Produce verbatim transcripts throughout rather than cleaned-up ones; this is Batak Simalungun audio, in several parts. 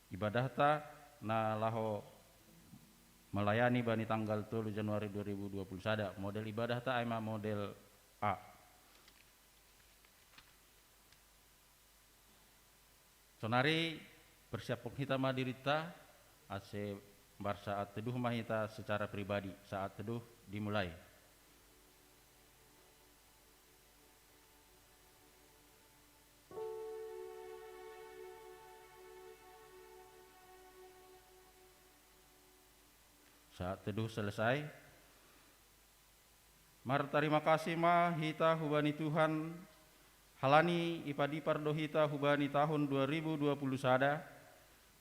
ibadahta na laho melayani bani tanggal tolu Januari dua ribu dua puluh sada. Model ibadahta ai ma model A. Sonari persiapkon hita ma dirinta, ase marsaat teduh ma hita secara pribadi. Saat teduh dimulai. Saat teduh selesai. Martarima kasih ma hita hubani Tuhan, halani ipadipar do hita hubani tahun dua ribu dua puluh sada,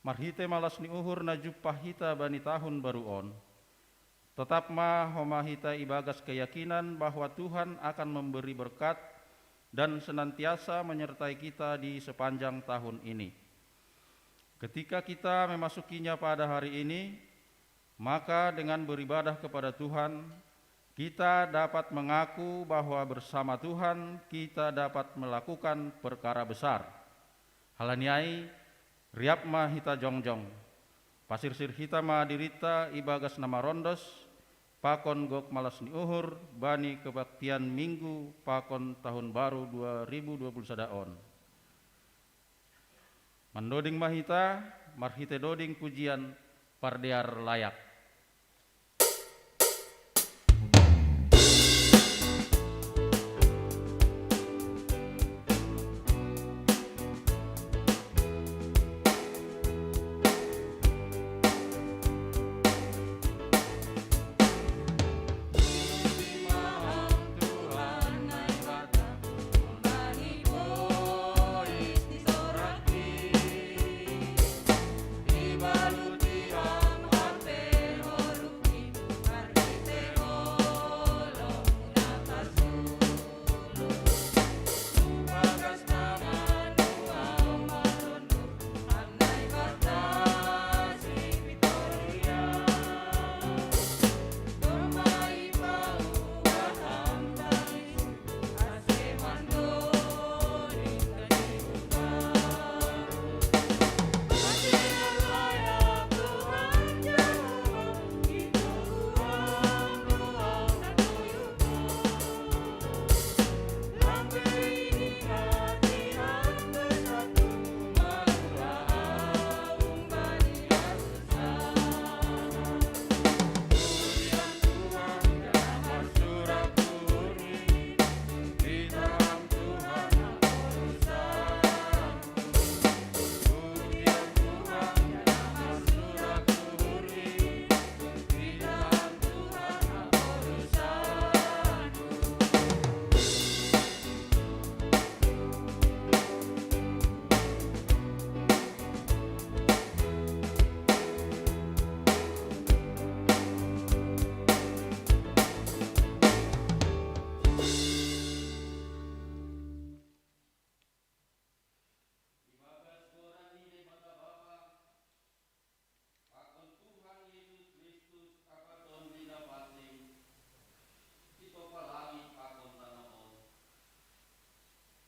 marhite malas ni uhur na jumpah hita bani tahun baru on. Tetap ma homa hita ibagas keyakinan bahwa Tuhan akan memberi berkat dan senantiasa menyertai kita di sepanjang tahun ini. Ketika kita memasukinya pada hari ini, maka dengan beribadah kepada Tuhan, kita dapat mengaku bahwa bersama Tuhan kita dapat melakukan perkara besar. Halani ai, riap ma hita jongjong. Pasirsir hita ma dirinta ibagas na marondos, pakon gok malas ni uhur bani kebaktian Minggu pakon tahun baru dua ribu dua puluh sada on. Mandoding ma hita, marhite doding pujian pardear layak.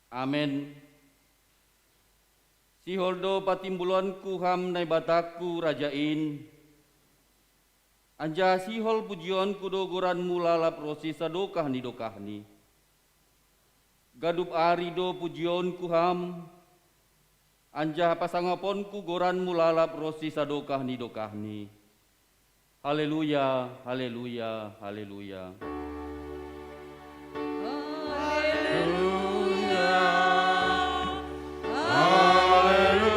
Amen. Sihol do patimbulonku Ham Naibatangku Raja in, anjaha sihol pujionku do goranMu lalap ronsi sadokah ni dokahni. Ganup ari do pujionku Ham, anjaha pasangaponku goranMu lalap ronsi sadokah ni dokahni. Haleluya, haleluya, haleluya. Haleluya, haleluya, haleluya.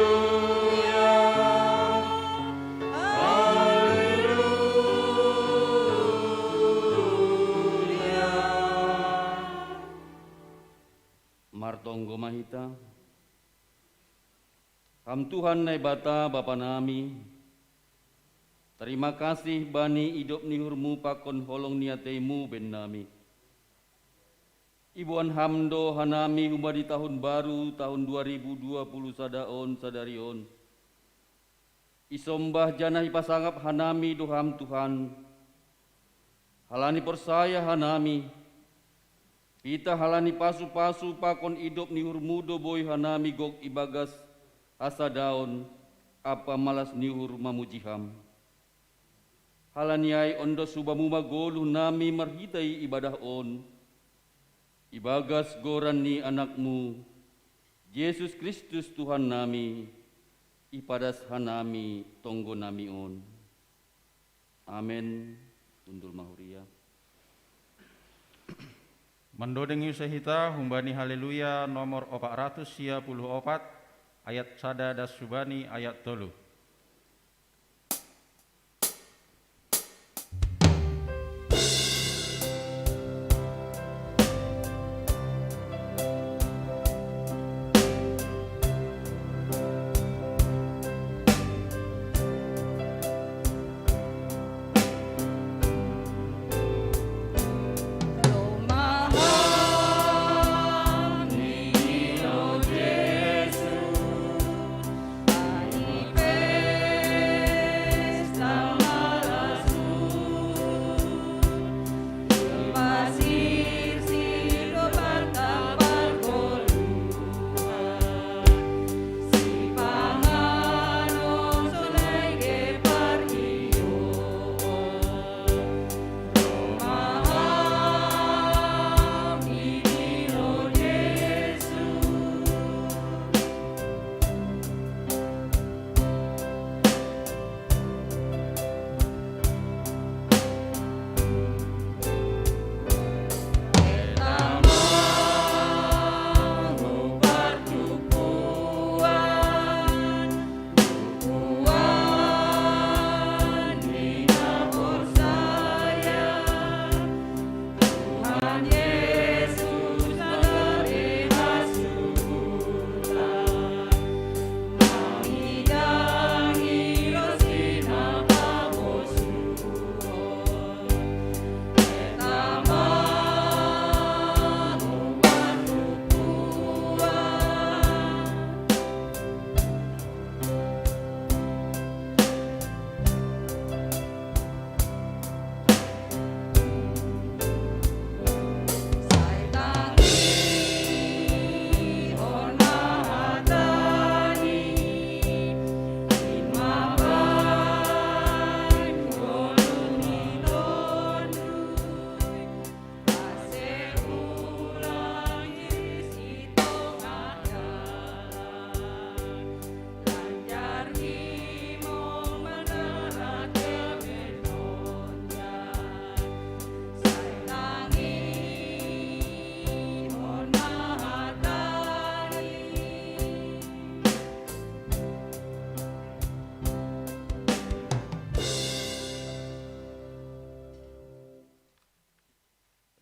Martonggo ma hita. Ham Tuhan Naibata Bapa nami, tarima kasih bani idop ni uhurMu pakon holong ni ateiMu baen nami. Iboan Ham do hanami hubani tahun baru tahun dua ribu dua puluh sada on sadari on. Isombah janah ipasangap hanami do Ham Tuhan, halani porsaya hanami, pitah halani pasu-pasu pakon idop ni uhurMu do boi hanami gok ibagas hasadaon, ampa malas ni uhur mamuji Ham. Halani ai ondos hubamu ma goluh nami marhitei ibadah on, ibagas goran ni AnakMu, Jesus Kristus Tuhan nami, ipadas hanami tonggo nami on. Amen. Hundul ma huria. Mandodeng use hita humbani Haleluya nomor opat ratus sia puluh opat, ayat sada das hubani ayat tolu.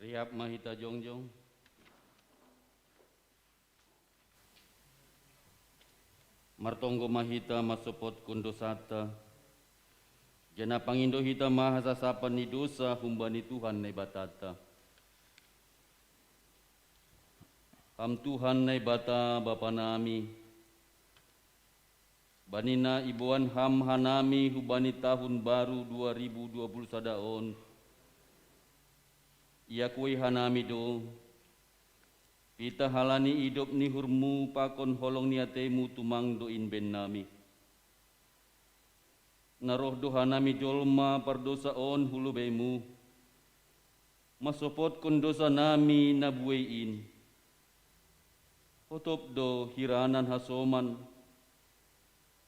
Rihap ma hita jongjong. Martonggo ma hita mansopotkon dosanta, janah pangindo hita ma hasasapan ni dousa humbani Tuhan Naibatanta. Ham Tuhan Naibata Bapa nami, bani na iboan Ham hanami hubani tahun baru dua ribu dua puluh sada on, iakui hanami do, pitah halani idop ni uhurMu pakon holong ni ateiMu tumang do in bennami. Na roh do hanami jolma pardousa on hu lobeiMu, mansopotkon dousa nami na buei in. Hotop do hiranan hasoman,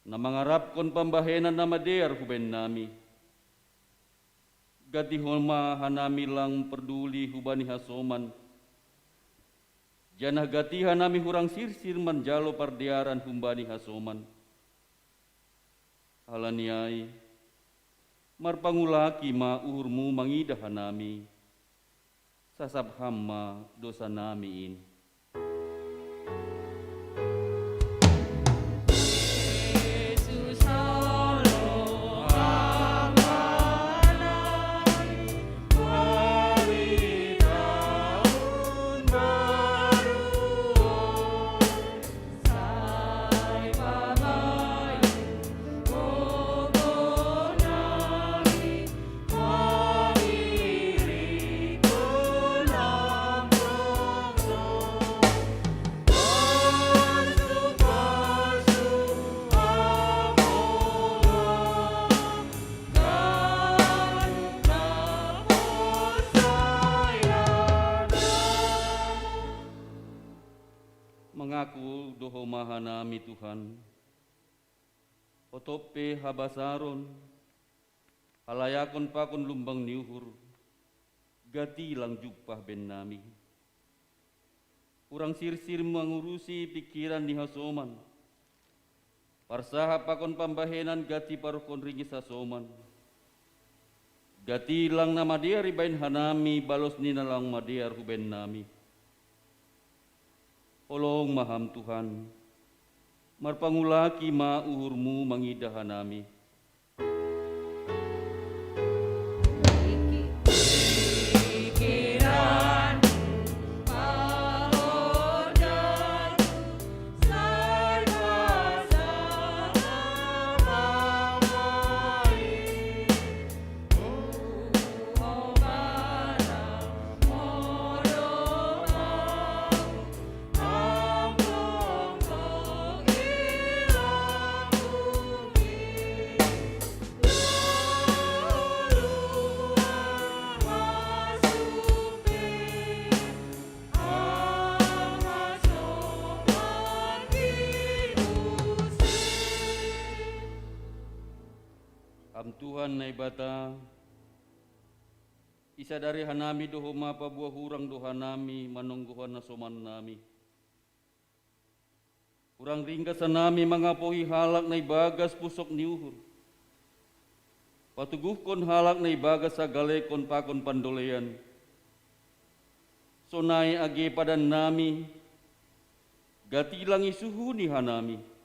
na mangarapkon pambahenan na madear hu bennami. Ganti Ho ma hanami lang parduli hubani hasoman, janah ganti hanami hurang sirsir manjalo pardearan humbani hasoman. Halani ai, marpangulaki ma uhurMu mangidah hanami, sasap Ham ma dousa nami in. nami Tuhan. Otoppe habasaron, halayakon pakon lumbang ni uhur, gati lang jumpah bennami. Urang sirsir mangurusi pikiran ni hasoman. Parsahap pakon pambahenan gati parokon ringis hasoman. Gati lang na madear ibaen hanami balos ni na lang madear hubennami. Holong ma ham Tuhan, marpangulaki ma uhurmu mangidah hanami. Ham Tuhan Naibata, isadari hanami do homa paboa hurang do hanami manonggohon hasomannami. Hurang ringgas hanami mangapohi halak na ibagas pusok ni uhur, patuguhkon halak na ibagas hagalekon pakon pandolean. Sonai age padannami, gati lang isuhuni hanami.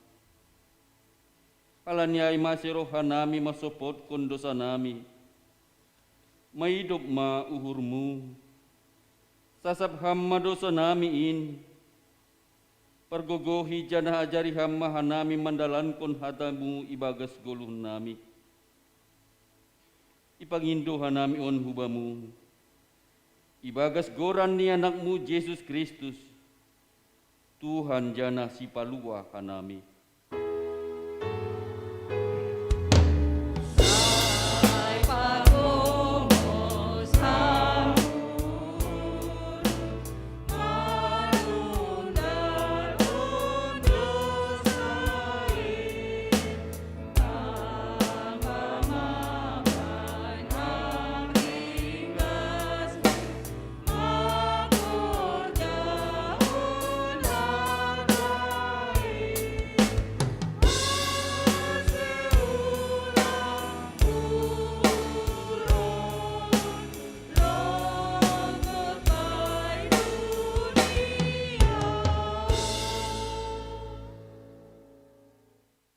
Halani ai mase rohanami masopotkon dosanami. Maidop ma uhurmu. Sasap ham ma dosanami in. Pargogohi janah ajari ham ma hanami mandalankon hatamu ibagas goluhnami. Ipangindo hanami on hubamu, ibagas goran ni Anakmu Jesus Kristus, Tuhan janah Sipaluah hanami.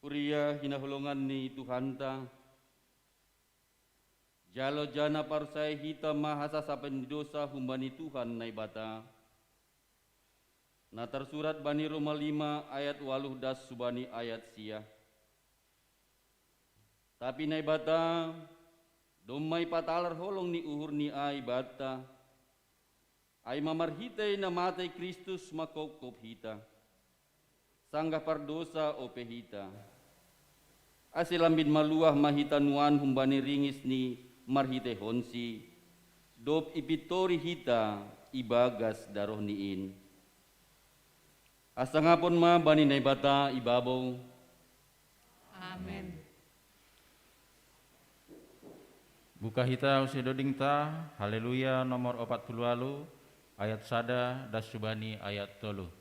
Huria hinaholongan ni Tuhanta, jalo janah parsae hita ma hasasapen ni dousa humbani Tuhan Naibata, na tarsurat bani Roma lima ayat waluh das hubani ayat sia. Tapi Naibata domma ipatalar holong ni uhurNi ai banta, ai ma marhitei na matei Kristus mangkopkop hita, sanggah pardousa ope hita. Ase lambin maluah ma hita nuan humbani ringisNi marhiteihonSi, dob ipintori hita ibagas darohNi in. Hasangapon ma bani Naibata i babou. Amen. Buka hita use dodingta, Haleluya nomor opat puluh walu, ayat sada das hubani ayat tolu.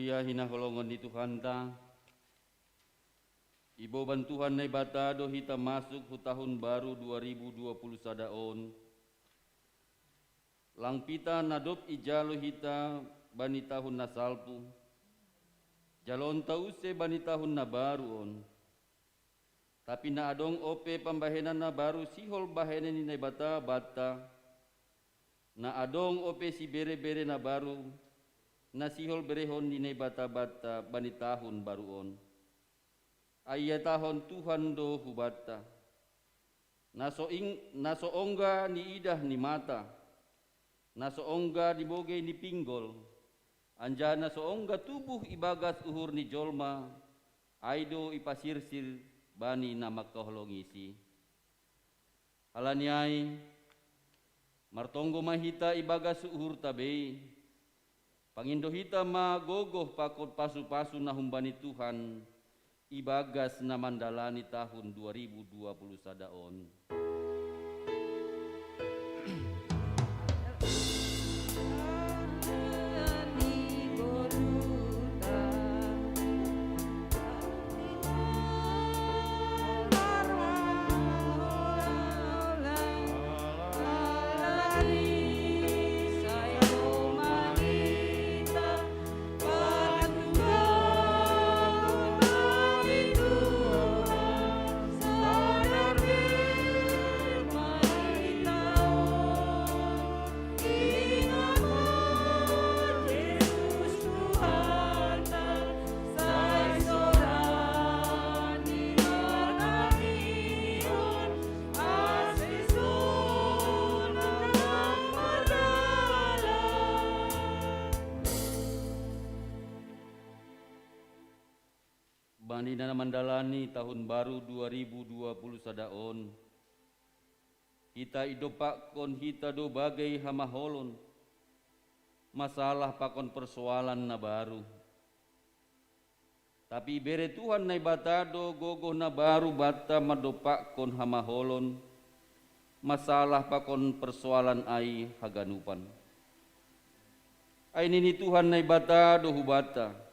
Ia hinaholongon ni Tuhanta, iboban Tuhan Naibata do hita masuk hu tahun baru dua ribu dua puluh sada on. Lang pita na dob ijalo hita bani tahun na salpu, jaloonta use bani tahun na baru on. Tapi na adong ope pambahenan na baru sihol bahenan ni Naibata banta, na adong ope sibere-bere na baru, na sihol berehon ni Naibata banta bani tahun baru on. Ai ihatahon Tuhan do hubanta, na so, ing, na so ongga niidah ni mata, na so ongga dibogei ni pinggol, anjaha na so ongga tubuh ibagas uhur ni jolma, ai do ipasirsir bani na mangkaholongisi. Halani ai, martonggo ma hita ibagas uhurta bei, pangindo hita ma gogoh pakon pasu-pasu na humbani Tuhan, ibagas na mandalani tahun dua ribu dua puluh sada on. Bani na mandalani tahun baru dua ribu dua puluh sada on, hita idompakkon hita do bagei hamaholon, masalah pakon persoalan na baru. Tapi ibere Tuhan Naibata do gogoh na baru banta mandompakkon hamaholon, masalah pakon persoalan ai haganupan. Ai nini Tuhan Naibata do hubanta,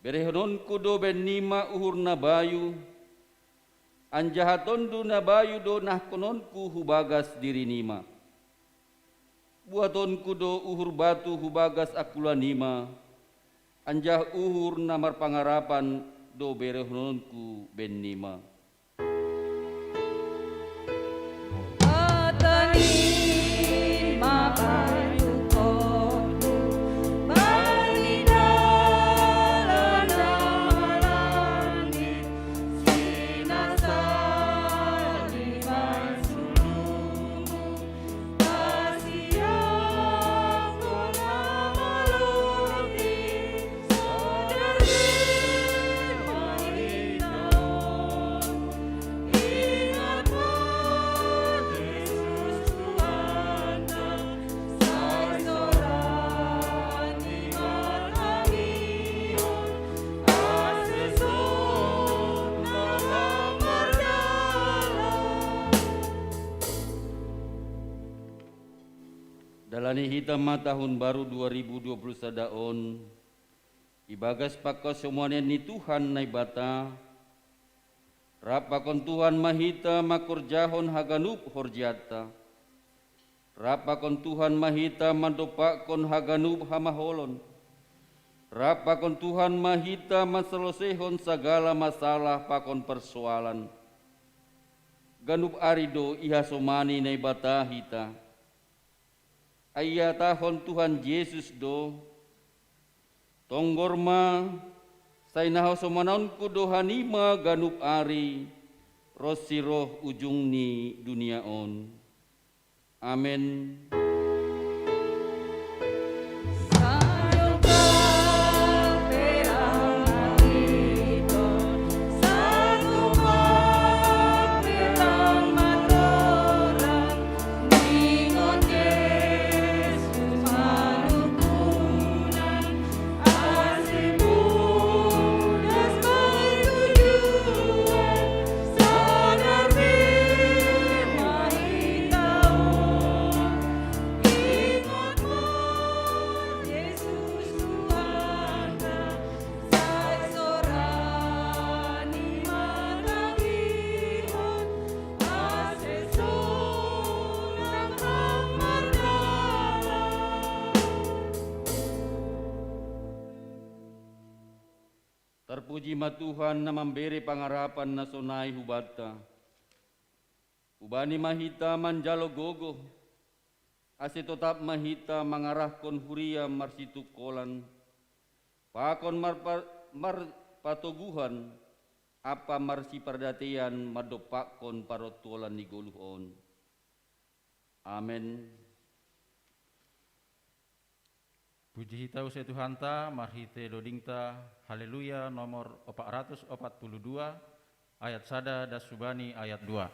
berehononku do bennima uhur na bayu, anjaha tondu na bayu do nahkononku hubagas dirinima. Buatonku do uhur batu hubagas angkulanima, anjaha uhur na marpangarapan do berehononku bennima. Dalani hita ma tahun baru dua ribu dua puluh sada on, ibagas pangkasumaon ni Tuhan Naibata, rap pakon Tuhan ma hita mangkorjahon haganup horjanta. Rap pakon Tuhan ma hita mandompakkon haganup hamaholon. Rap pakon Tuhan ma hita mansaloseihon sagala masalah pakon persoalan. Ganup ari do ihasomani Naibata hita. Ai ihatahon Tuhan Jesus do, tonggor ma, sai na hasomanonku do hanima ganup ari, ronsi roh ujung ni dunia on. Amen. Puji ma Tuhan na mambere pangarapan na sonai hubanta. Ubani ma hita manjalo gogo, ase totap ma hita mangarahkon huria marsitungkolan, pakon marpa-, marpatoguhan, ampa marsipardatean mandompakkon parontolan ni goluh on. Amen. Puji hita use Tuhanta, marhite dodingta Haleluya nomor opat ratus opat puluh dua, ayat sada das subani ayat dua.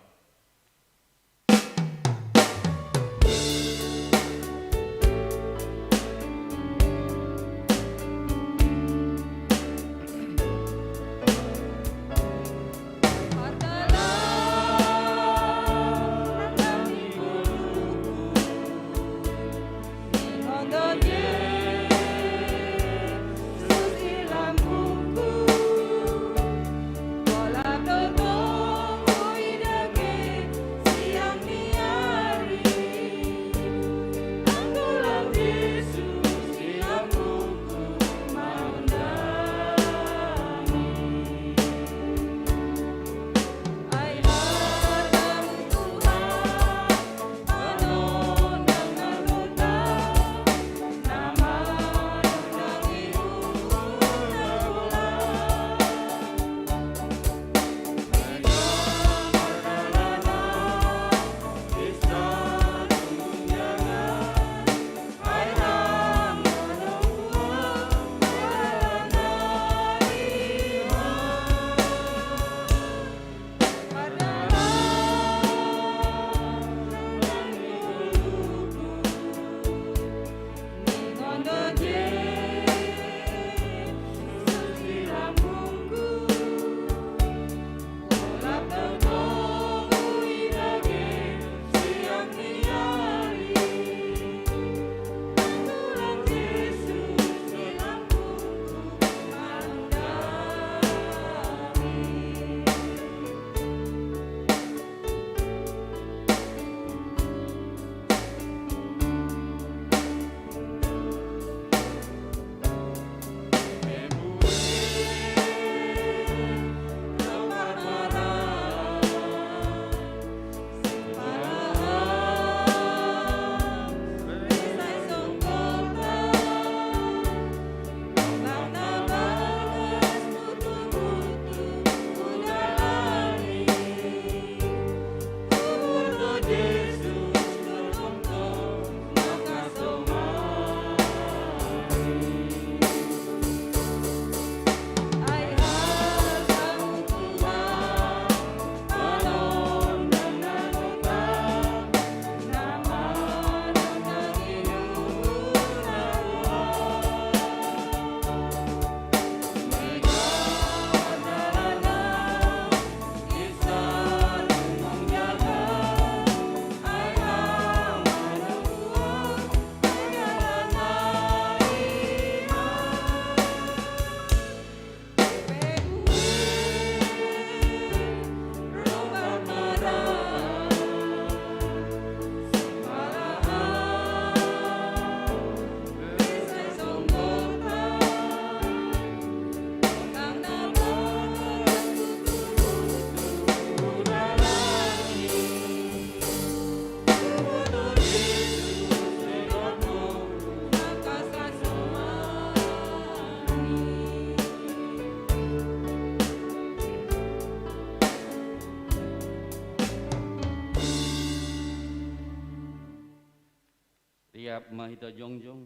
Riap ma hita jongjong.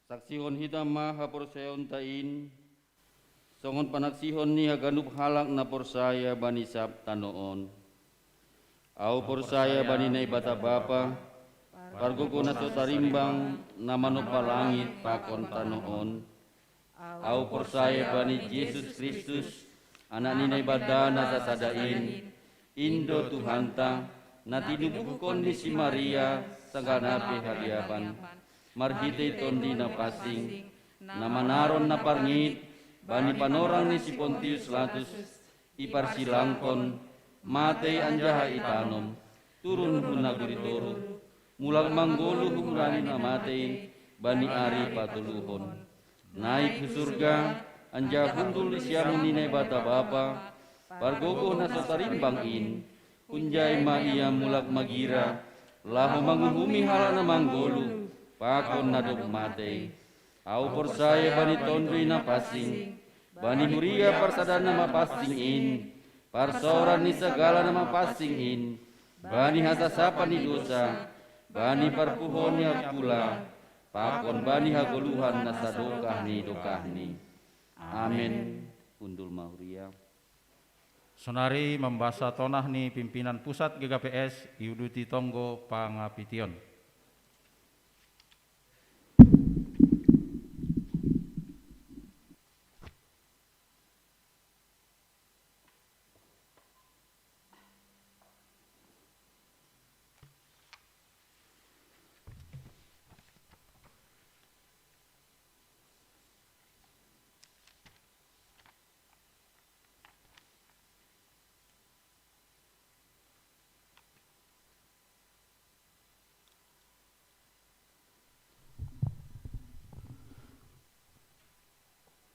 Saksihon hita ma haporsayaonta in, songon panaksihon ni haganup halak na porsaya bani sab tano on. Ahu porsaya bani Naibata Bapa, pargogo na so tarimbang, na manompa langit pakon tano on. Ahu porsaya bani Jesus Kristus, Anak ni Naibata na sasada in, in do Tuhanta, na tinubuhkon ni si Maria, sanggah na pe haliapan, marhitei Tondi Napansing, na manaron na parngit bani panorang ni si Pontius Latus, iparsilangkon, matei anjaha itanom, turun hu nagori toruh, mulak manggoluh huhula ni na matei, bani ari patoluhon. Naik hu surga, anjaha hundul di siamun ni Naibata Bapa, pargogoh na so tarimbang in, hunjai ma Ia mulak magira, laho manguhumi halak na manggoluh, pakon na dob matei. Ahu porsaya bani Tonduy Napansing, bani huria parsadaan na mapansing in, parsaoran ni sagala na mapansing in, bani hasasapan ni dosa, bani parpuhoon ni apula, pakon bani hagoluhan na sadokah ni dokahni. Amen. Hundul ma huria. Sonari mambasa tonah ni pimpinan pusat G K P S, iuduti tonggo pangapition.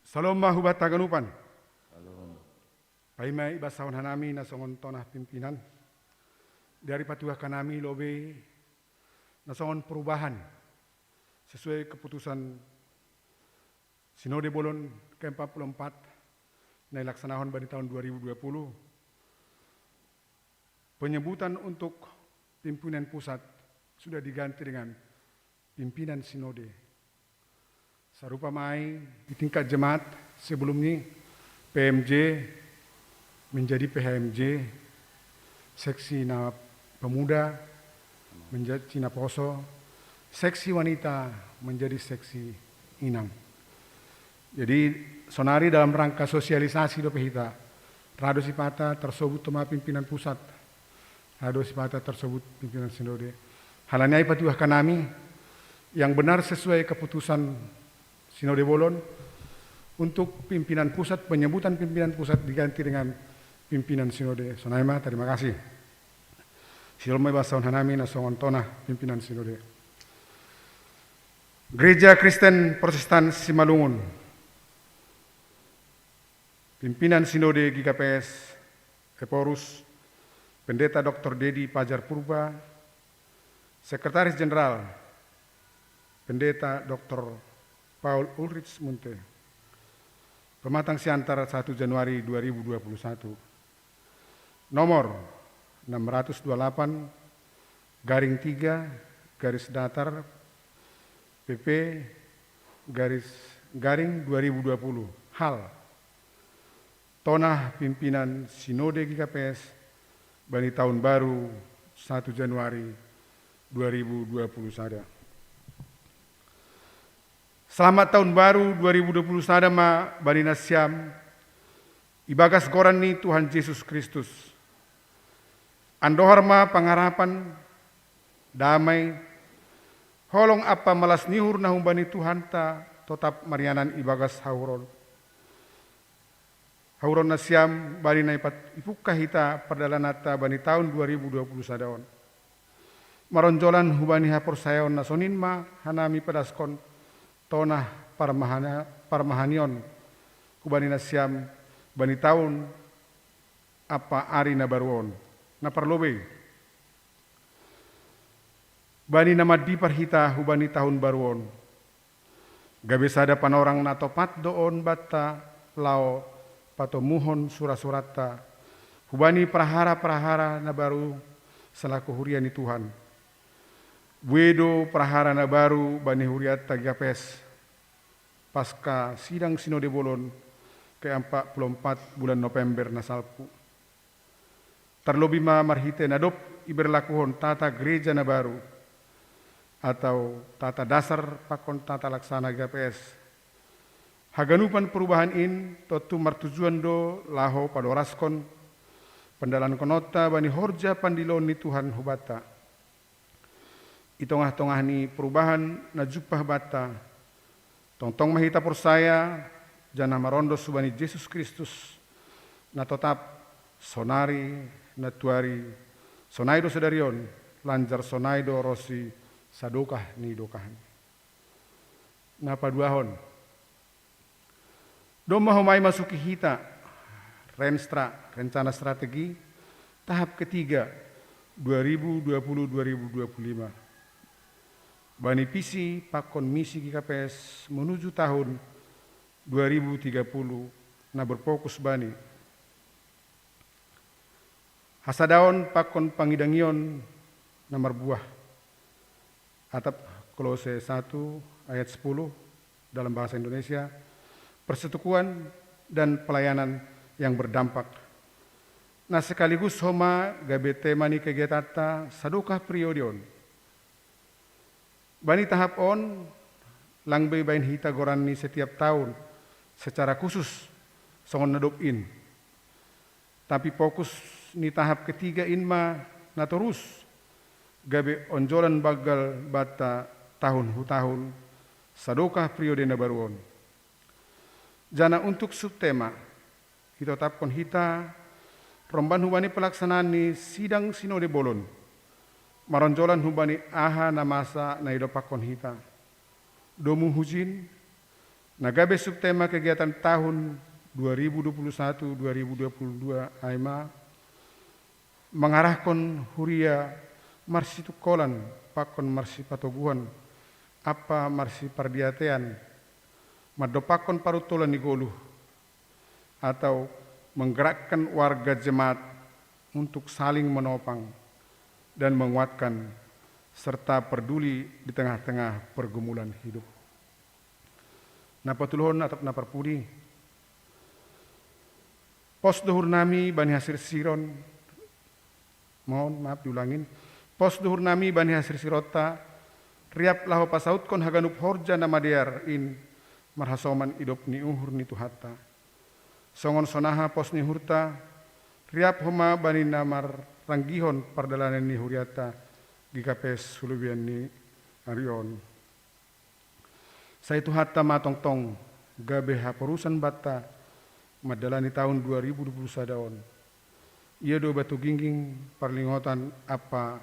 Salom ma hubanta haganupan. Paima ibasahon hanami na songon tonah pimpinan, diari patuahkan hanami lobei na songon perubahan sesuai keputusan Sinode Bolon keempat puluh empat na ilaksanahon bani tahun dua ribu dua puluh, penyebutan untuk pimpinan pusat sudah diganti dengan pimpinan sinode. Sarupa ma i di tingkat jemaat, sebelumnya P M J menjadi P H M J, seksi na pemuda menjadi naposo, seksi wanita menjadi seksi inang. Jadi, sonari dalam rangka sosialisasi dope hita, rado sipata tarsobut toma pimpinan pusat, rado sipata tarsobut pimpinan sinode. Halani ai patuahkan hanami yang benar sesuai keputusan Sinode Bolon untuk pimpinan pusat, penyebutan pimpinan pusat diganti dengan pimpinan sinode. Sonai ma, terima kasih. Sidol ma ibasahon hanami na songon tonah pimpinan sinode. Gereja Kristen Protestan Simalungun. Pimpinan Sinode G K P S, Ephorus, Pendeta Doktor Dedi Pajar Purba, Sekretaris Jenderal, Pendeta Doktor Paul Ulrich Munte. Pematang Siantar, satu Januari dua ribu dua puluh satu. Nomor enam ratus dua puluh delapan garing tiga garis datar P P garis garing dua ribu dua puluh. Hal: Tonah pimpinan Sinode G K P S bani tahun baru satu Januari dua ribu dua puluh sada. Selamat tahun baru dua ribu dua puluh sada ma bani nasiam, ibagas goran ni Tuhan Jesus Kristus. Andohar ma pangarapan, damai, holong ampa malas ni uhur na humbani Tuhanta totap marianan ibagas hauron. Hauron nasiam bani na ipat-, ipungka hita pardalananta bani tahun dua ribu dua puluh sada on. Maronjolan hubani haporsayaon na sonin ma hanami padaskon tonah parmahana-, parmahanion hubani nasiam bani tahun ampa ari na baru on. Na parlobei, bani na mandipar hita hubani tahun baru on. Gabe sada panorang na topat do on banta laho patomuhon sura-suranta hubani prahara-prahara na baru selaku huria ni Tuhan. Bue do prahara na baru bani hurianta G K P S pasca sidang Sinode Bolon keempat puluh empat bulan November na salpu. Tarlobih ma marhite na dob iberlakuhon tata gereja na baru, atau tata dasar pakon tata laksana G K P S. Haganupan perubahan in tontu martujuan do laho padoraskon pandalankononta bani horja pandiloon ni Tuhan hubanta. I tongah-tongah ni perubahan na jumpah banta, tongtong ma hita porsaya, janah marondos hubani Jesus Kristus, na totap, sonari, nantuari, sonai do sadari on, lanjar sonai do ronsi sadokah ni dokahni. Na paduahon, domma homa i masuki hita Renstra, rencana strategi tahap ketiga dua ribu dua puluh dua ribu dua puluh lima. Bani visi pakon misi G K P S menuju tahun dua ribu tiga puluh na berfokus bani hasadaon pakon pangidangion na marbuah. Atap Kolose satu ayat sepuluh dalam bahasa Indonesia, persekutuan dan pelayanan yang berdampak. Na sekaligus homa gabe tema ni kegiatanta sadokah periode on. Bani tahap on, lang be ibaen hita goran ni setiap tahun secara khusus songon na dob in. Tapi fokus ni tahap ketiga in ma na torus, gabe onjolan banggal banta tahun hu tahun, sadokah periode na baru on. Jana untuk subtema, hitotapkon hita romban hubani pelaksanaan ni sidang sinode bolon, maronjolan hubani aha na masa na idompakkon hita. Domu hujin, na gabe subtema kegiatan tahun dua ribu dua puluh satu dua ribu dua puluh dua ai ma, mangarahkon huria marsitungkolan pakon marsipatoguan ampa marsipardiatean, mandompakkon paruntolan ni goluh, atau menggerakkan warga jemaat untuk saling menopang dan menguatkan serta peduli di tengah-tengah pergumulan hidup. Na patoluhon atap na parpudi, pos do uhurnami bani hasirsiron, mohon maaf diulangin, pos do uhurnami bani hasirsironta, riap laho pasautkon haganup horja na madear in marhasoman idop ni uhur ni Tuhanta. Songon sonaha pos ni uhurta, riap homa bani na marranggihon pardalanan ni hurianta G K P S hu lobian ni ari on. Sai Tuhanta ma tongtong gabe haporusan banta mandalani tahun dua ribu dua puluh sada on. Ia do batu gingging parlingotan ampa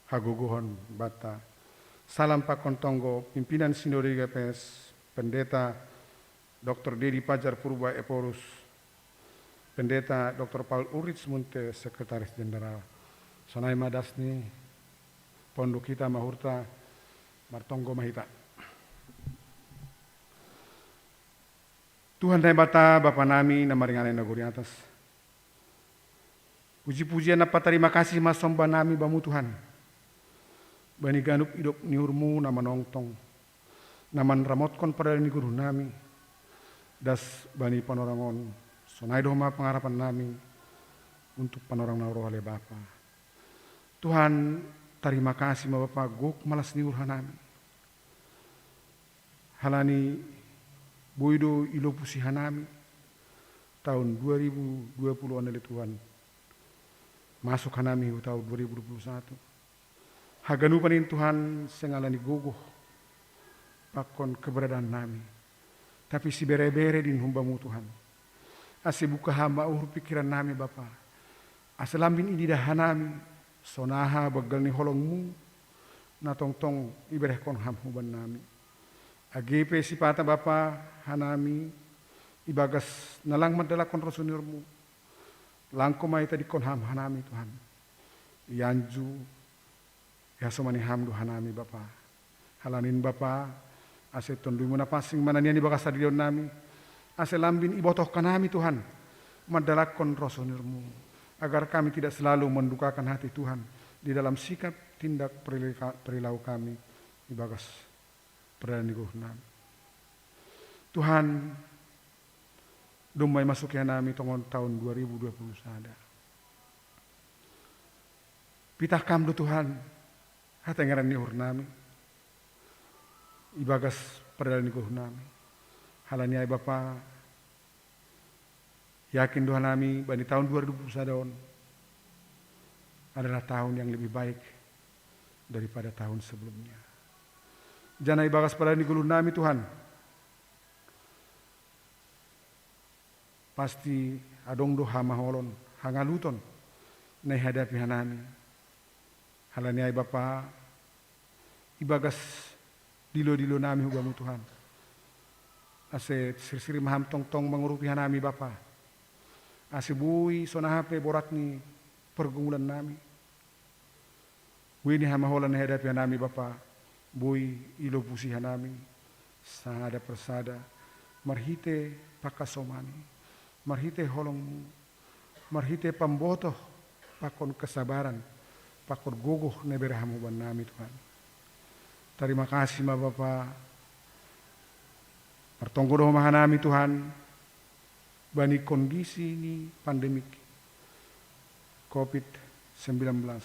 hagogohon banta. Salam pakon tonggo pimpinan Sinode G K P S, Pendeta Doktor Dedi Pajar Purba Ephorus, Pendeta Doktor Paul Ulrich Munte, Sekretaris Jenderal. Sonai ma das ni ponduk hita ma uhurta, martonggo ma hita. Tuhan Naibata, Bapa nami na maringanan i nagori atas, puji-pujian ampa tarima kasih ma somba nami Bamu Tuhan, bani ganup idop ni uhurMu na manongtong, na manramotkon pardalanan ni goluh nami, das bani panorang on, sonai do homa pangarapan nami untuk panorang na ro ale Bapa. Tuhan, tarima kasih ma Bapa gok malas ni uhur hanami. Halani boi do ilopusi hanami tahun dua ribu dua puluh on ale Tuhan. Masuk hanami hu tahun dua ribu dua puluh satu. Haganupan in Tuhan seng alani gogoh pakon keberadaan nami, tapi sibere-bere din humbamu Tuhan. Ase buka Ham ma uhur pikiran nami Bapa, ase lambin ididah hanami sonaha banggal ni holongmu na tongtong iberehkon Ham huban nami. Age pe sipata Bapa hanami ibagas na lang mandalankon rosuh ni uhurmu, langko ma itadingkon Ham hanami Tuhan. Ianju ihasomani Ham do hanami Bapa. Halani in Bapa, ase Tonduymu na pansing ma na nian ibagas sadarion nami, ase lambin ibotohkan hami Tuhan mandalankon rosuh ni uhurmu, agar kami tidak selalu mendukakan hati Tuhan di dalam sikap, tindak, perilika-, perilaku kami ibagas pardalanan ni goluh nami. Tuhan, domma imasuki hanami tongon tahun dua ribu dua puluh sada. Pitah Kam do Tuhan hatengeran ni uhur nami ibagas pardalanan ni goluh nami. Halani ai Bapa, yakin do hanami bani tahun dua ribu dua puluh sada on adalah tahun yang lebih baik daripada tahun sebelumnya. Jana ibagas pardalanan ni goluh nami Tuhan, pasti adong do hamaolon, hangaluton na ihadapi hanami. Halani ai Bapa, ibagas dilo-dilo nami hu Bamu Tuhan, Ase sirsir ma Ham tongtong mangurupi hanami Bapa. Ase boi sonaha pe borat ni pergumulan nami, boi ni hamaholan na hadapi hanami Bapa, boi ilobusi hanami sada persada, marhite pakasomani, marhite holongmu, marhite pambotoh, pakon kesabaran, pakon gogoh na ibere Ham hubannami Tuhan. Tarima kasih ma Bapa, martonggo do Ho ma hanami Tuhan, bani kondisi ni pandemik covid sembilan belas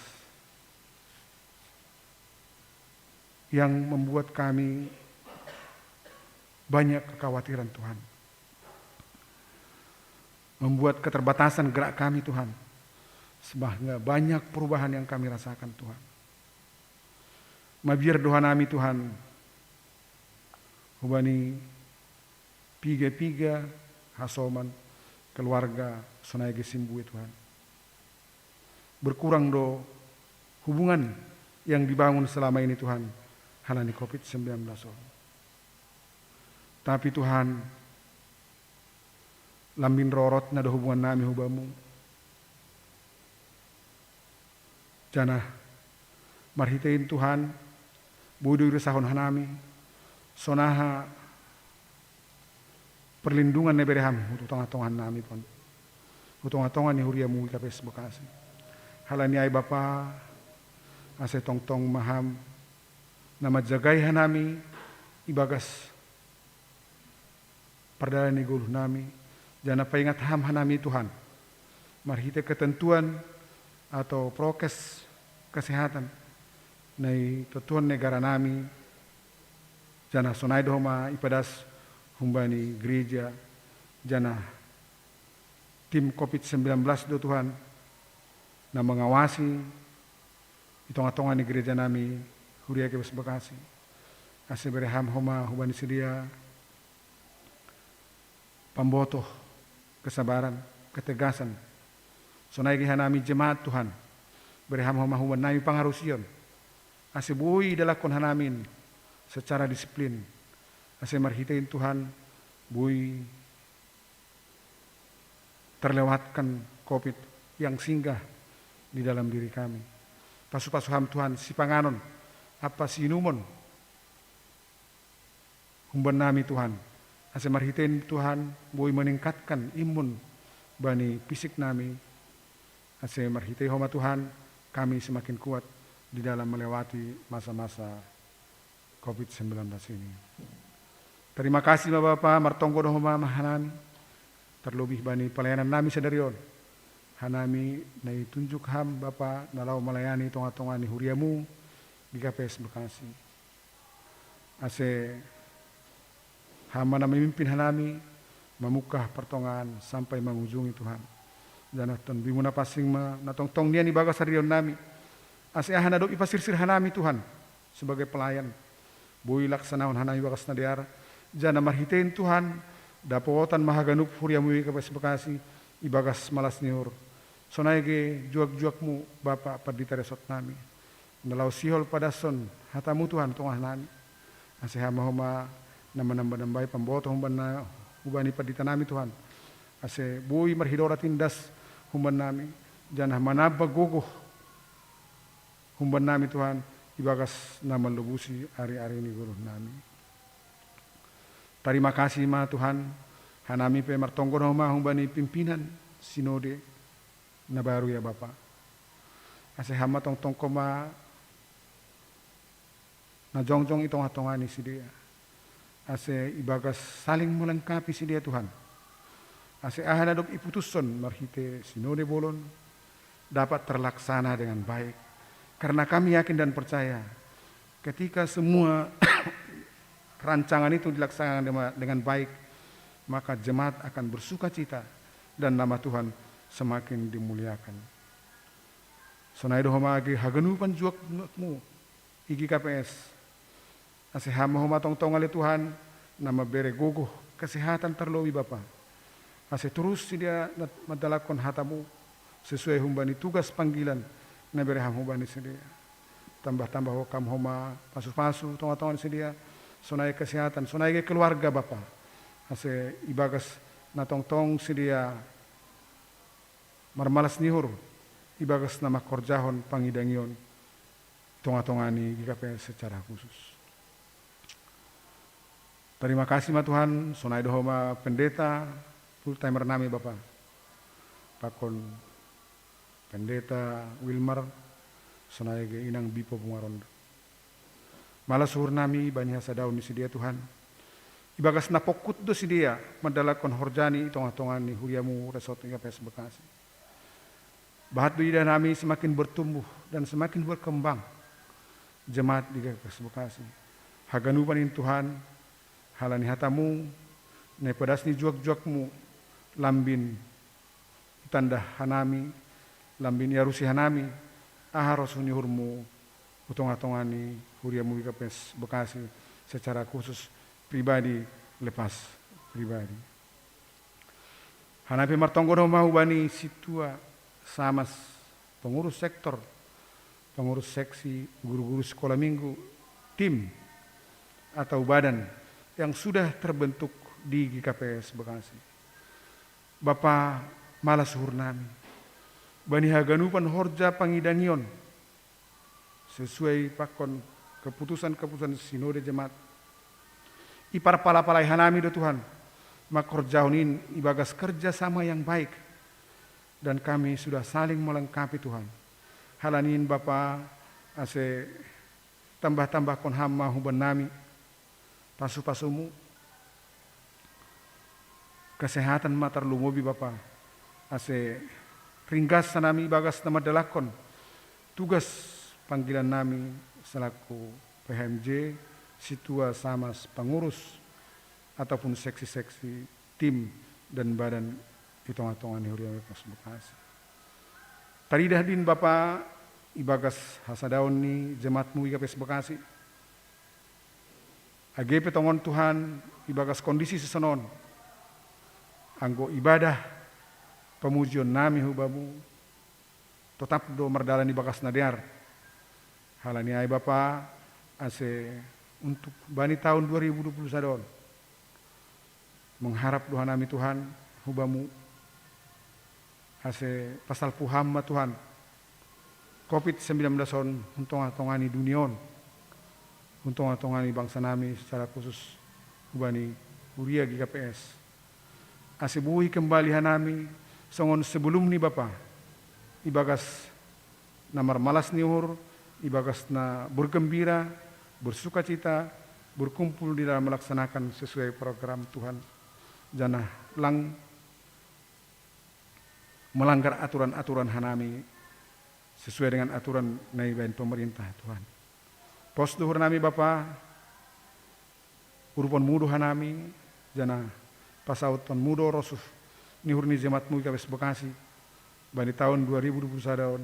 yang membuat kami banyak kekhawatiran Tuhan. Membuat keterbatasan gerak kami Tuhan. Sehingga banyak perubahan yang kami rasakan Tuhan. Mabiar do hanami Tuhan, hubani piga-piga hasoman keluarga sonai ge simbue Tuhan. Berkurang do hubungan yang dibangun selama ini Tuhan, halani covid sembilan belas on. Tapi Tuhan, lambin rorot na do hubungan nami hu Bamu. Janah marhitei in Tuhan, boi do iresahon hanami sonaha perlindungan na ibere Ham hu tongah-tongah nami pon, hu tongah-tongah ni huria-Mu i K P S Bekasi. Halani ai Bapa, ase tongtong ma Ham na manjagai hanami ibagas pardalanan ni goluh nami, janah paingat Ham hanami Tuhan, marhitei ketentuan atau prokes kesehatan na itontuhon negara nami, janah sonai do Ho ma ipadas humbani gereja, janah tim covid sembilan belas do Tuhan na mengawasi i tongah-tongah ni gereja nami, huria K P S Bekasi. Ase bere Ham Ho ma hubani sidea pambotoh, kesabaran, ketegasan. Sonai ge hanami jemaat Tuhan, bere Ham Ho ma hubannami pangarusion, ase boi idalankon hanami secara disiplin, ase marhitei in Tuhan boi terlewatkan covid yang singgah di dalam diri kami. Pasu-pasu Ham Tuhan sipanganon ampa siinumon humbannami Tuhan, ase marhitei in Tuhan boi meningkatkan imun bani fisik nami, ase marhitei Ho ma Tuhan kami semakin kuat di dalam melewati masa-masa covid sembilan belas ini. Tarima kasih ma Bapa, martonggo do Ho ma hanami, terlebih bani pelayanan nami sadari on. Hanami na itunjuk Ham Bapa na laho melayani tongah-tongah ni huria-Mu di K P S Bekasi. Ase Ham ma na mamimpin hanami mamungkah partongaan sampai mangujungi Tuhan. Janah Tonduy-Mu na pansing ma na tongtong nian ibagas harion nami, ase aha na dob ipasirsir hanami Tuhan sebagai pelayan, boi ilaksanahon hanami ibagas na dear, janah marhitei in Tuhan dapotan ma haganup huria-Mu i K P S Bekasi ibagas malas ni uhur. Sonai ge juak-juak-Mu Bapa Pandita Resort nami, na laho sihol padaskon hata-Mu Tuhan tongah nami. Ase Ham ma Ho ma na manamba-nambai pambotoh humbani pandita nami Tuhan, ase boi marhidorat in das humbannami, janah manamba gogoh humbannami Tuhan ibagas na manlobusi ari-ari ni goluh nami. Tarima kasih ma Tuhan, hanami pe martonggo do Ho ma humbani pimpinan sinode na baru ia Bapa, ase Ham ma tongtongkon ma na jongjong i tongah-tongah ni sidea, ase ibagas saling melengkapi sidea Tuhan, ase aha na dob iputushon marhitei sinode bolon dapat terlaksana dengan baik. Karena kami yakin dan percaya, ketika semua rancangan itu dilaksanakan dema-, dengan baik, maka jemaat akan bersukacita dan nama Tuhan semakin dimuliakan. Sonai do Ho ma age haganupan juak-juak-Mu i G K P S. Ase Ham ma Ho ma tongtong ale Tuhan na mambere gogoh kesehatan tarlobi Bapa, ase torus sidea na mandalankon hata-Mu sesuai humbani tugas panggilan na ibere Ham hubani sidea. Tambah-tambahkon Ho ma pasu-pasu tongah-tongah ni sidea, sonai kesehatan, sonai ge keluarga Bapa. ase ibagas na tongtong sidea marmalas ni uhur ibagas na mangkorjahon pangidangion i tonga-tonga ni G K P S secara khusus. Tarima kasih ma Tuhan, sonai do Ho ma pendeta full timer nami Bapa, pakon pendeta Wilmar, sonai age inang Bipo Bungarondo. Malas uhur nami bani hasadaon ni sidea Tuhan, ibagas na pongkut do sidea mandalankon horja ni i tonga-tonga ni huriamu Resort G K P S Bekasi. Bahat do idah nami semakin bertumbuh dan semakin berkembang jemaat di G K P S Bekasi. Haganupan in Tuhan, halani hatamu na ipadas ni juak-juakmu, lambin itanda hanami, lambin iarusi hanami aha rosuh ni uhurmu hu tonga-tonga ni huriamu G K P S Bekasi secara khusus, pribadi lepas pribadi. Hanami pe martonggo do Ho ma hubani sintua, samas, pengurus sektor, pengurus seksi, guru-guru sekolah minggu, tim atau badan yang sudah terbentuk di G K P S Bekasi. Bapa, malas uhur nami bani haganupan horja pangidangion sesuai pakon keputusan-keputusan sinode jemaat. Iparpala-palai hanami do Tuhan mangkorjahon in ibagas kerja sama yang baik, dan kami sudah saling melengkapi Tuhan. Halani in Bapa, ase tambah-tambahkon Ham ma huban nami pasu-pasumu, kesehatan ma tarlumobi Bapa, ase ringgas hanami ibagas na mandalankon tugas panggilan nami selaku P H M J, sintua, samas, pengurus ataupun seksi-seksi, tim dan badan i tonga-tonga ni huria G K P S Bekasi. Taridah do in Bapa ibagas hasadaon ni jemaatmu G K P S Bekasi. Age pe tongon Tuhan, ibagas kondisi sisonon, anggo ibadah pamujion nami hu Bamu totap do mardalan ibagas na dear. Halani ai Bapa, ase untuk bani taon dua ribu dua puluh sada on, mengharap do hanami Tuhan hu Bamu, ase pasalpu Ham ma Tuhan covid sembilan belas on hun tonga-tonga ni dunia on, hun tonga-tonga ni bangsa nami secara khusus hubani huria G K P S. Ase boi kembali hanami songon sebelum ni Bapa, ibagas na marmalas ni uhur, ibagas na bergembira, bersukacita, berkumpul di dalam melaksanakan sesuai program Tuhan, janah lang melanggar aturan-aturan hanami sesuai dengan aturan na ibaen pemerintah Tuhan. Pos do uhur nami Bapa, uruponmu do hanami, janah pasautonmu do rosuh ni uhur ni jemaatmu G K P S Bekasi bani taon dua ribu dua puluh sada on,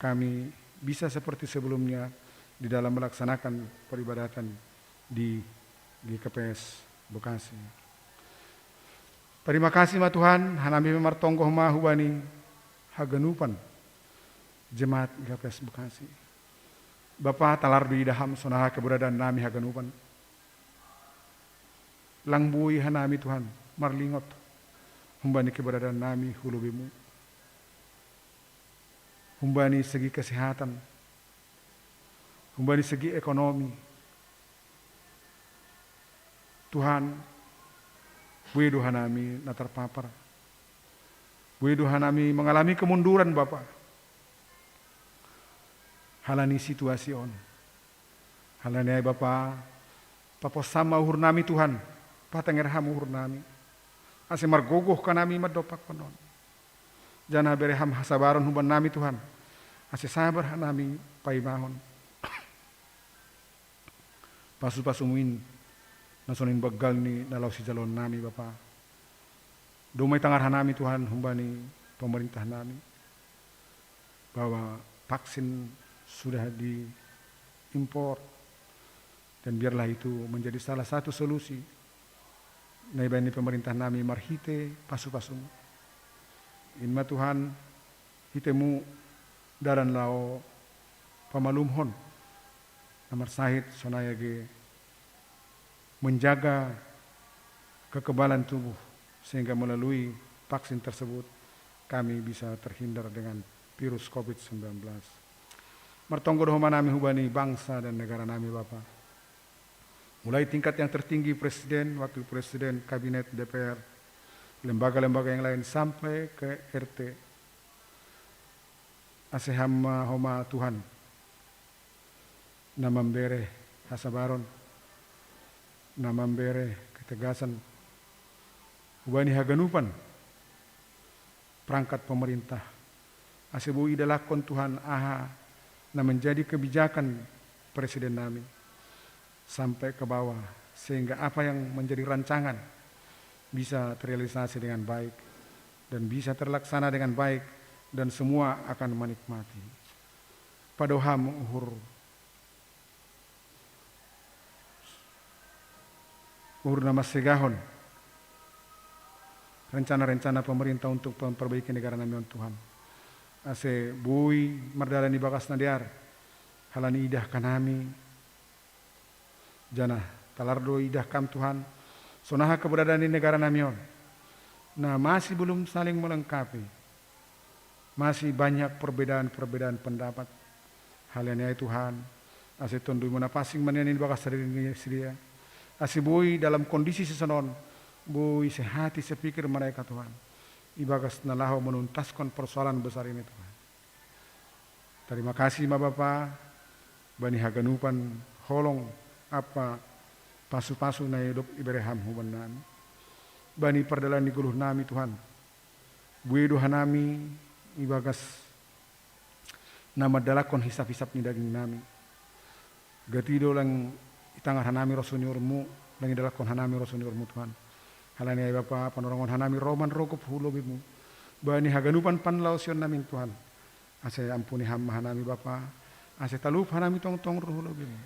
kami bisa seperti sebelumnya di dalam melaksanakan peribadatan di G K P S Bekasi. Tarima kasih ma Tuhan, hanami pe martonggo ma hubani haganupan jemaat G K P S Bekasi. Bapa, talar do idah Ham sonaha keberadaan nami haganupan. Lang boi hanami Tuhan marlingot humbani keberadaan nami hu lobeimu, humbani segi kesehatan, humbani segi ekonomi. Tuhan, boi do hanami na tarpapar. Boi do hanami mengalami kemunduran Bapa, halani situasi on. Halani ai Bapa, papos Ham ma uhur nami Tuhan, patenger Ham uhur nami, ase margogoh hanami mandompakkon on. Janah bere Ham hasabaron huban nami Tuhan, ase sabar hanami paimahon pasu-pasumu in, na sonin banggal ni na laho sijaloon nami Bapa. Domai tangar hanami Tuhan humbani pemerintah nami, bahwa vaksin sudah diimpor, dan biarlah itu menjadi salah satu solusi na ibaen ni pemerintah nami marhite pasu-pasumu. In ma Tuhan, hitemu dalan laho pamalumhon na marsahit sonai age menjaga kekebalan tubuh, sehingga melalui vaksin tersebut kami bisa terhindar dengan virus covid sembilan belas. Martonggo do Ho ma nami hubani bangsa dan negara nami, Bapa. Mulai tingkat yang tertinggi, presiden, wakil presiden, kabinet, D P R, lembaga-lembaga yang lain sampai ke R T. Ase Ham ma Ho ma Tuhan, na mambere hasabaron, na mambere ketegasan hubani haganupan perangkat pemerintah, ase boi idalakkon Tuhan aha na menjadi kebijakan presiden nami sampai ke bawah, sehingga apa yang menjadi rancangan bisa terrealisasi dengan baik dan bisa terlaksana dengan baik, dan semua akan menikmati. Pado Ham uhur, uhur na mansegahon rencana-rencana pemerintah untuk memperbaiki negara nami on, Tuhan. Ase boi mardalan ibagas na dear, halani idah hanami, janah talar do idah Ham, Tuhan, sonaha keberadaan ni negara nami on, na masih belum saling melengkapi. Masih banyak perbedaan-perbedaan pendapat. Halani ai, Tuhan, ase Tonduy-Mu na pansing manginan ibagas sadari ni sidea, ase boi dalam kondisi sison on, boi sehati sepikir mereka, Tuhan, ibagas na laho menuntaskon persoalan besar ini, Tuhan. Tarima kasih ma, Bapa, bani haganupan holong ampa pasu-pasu na dob ibere Ham hubannami. Bani pardalan ni goluh nami, Tuhan, buei do hanami ibagas na mandalankon hisap-hisap ni daging nami. Gati do lang itangar hanami rosuh ni uhur-Mu, lang idalankon hanami rosuh ni uhur-Mu, Tuhan. Halani ai, Bapa, panorongon hanami ro manrogop hu lobei-Mu bani haganupan panlaosion nami, Tuhan. Ase ampuni Ham ma hanami, Bapa, ase talup hanami tongtong ro hu lobei-Mu.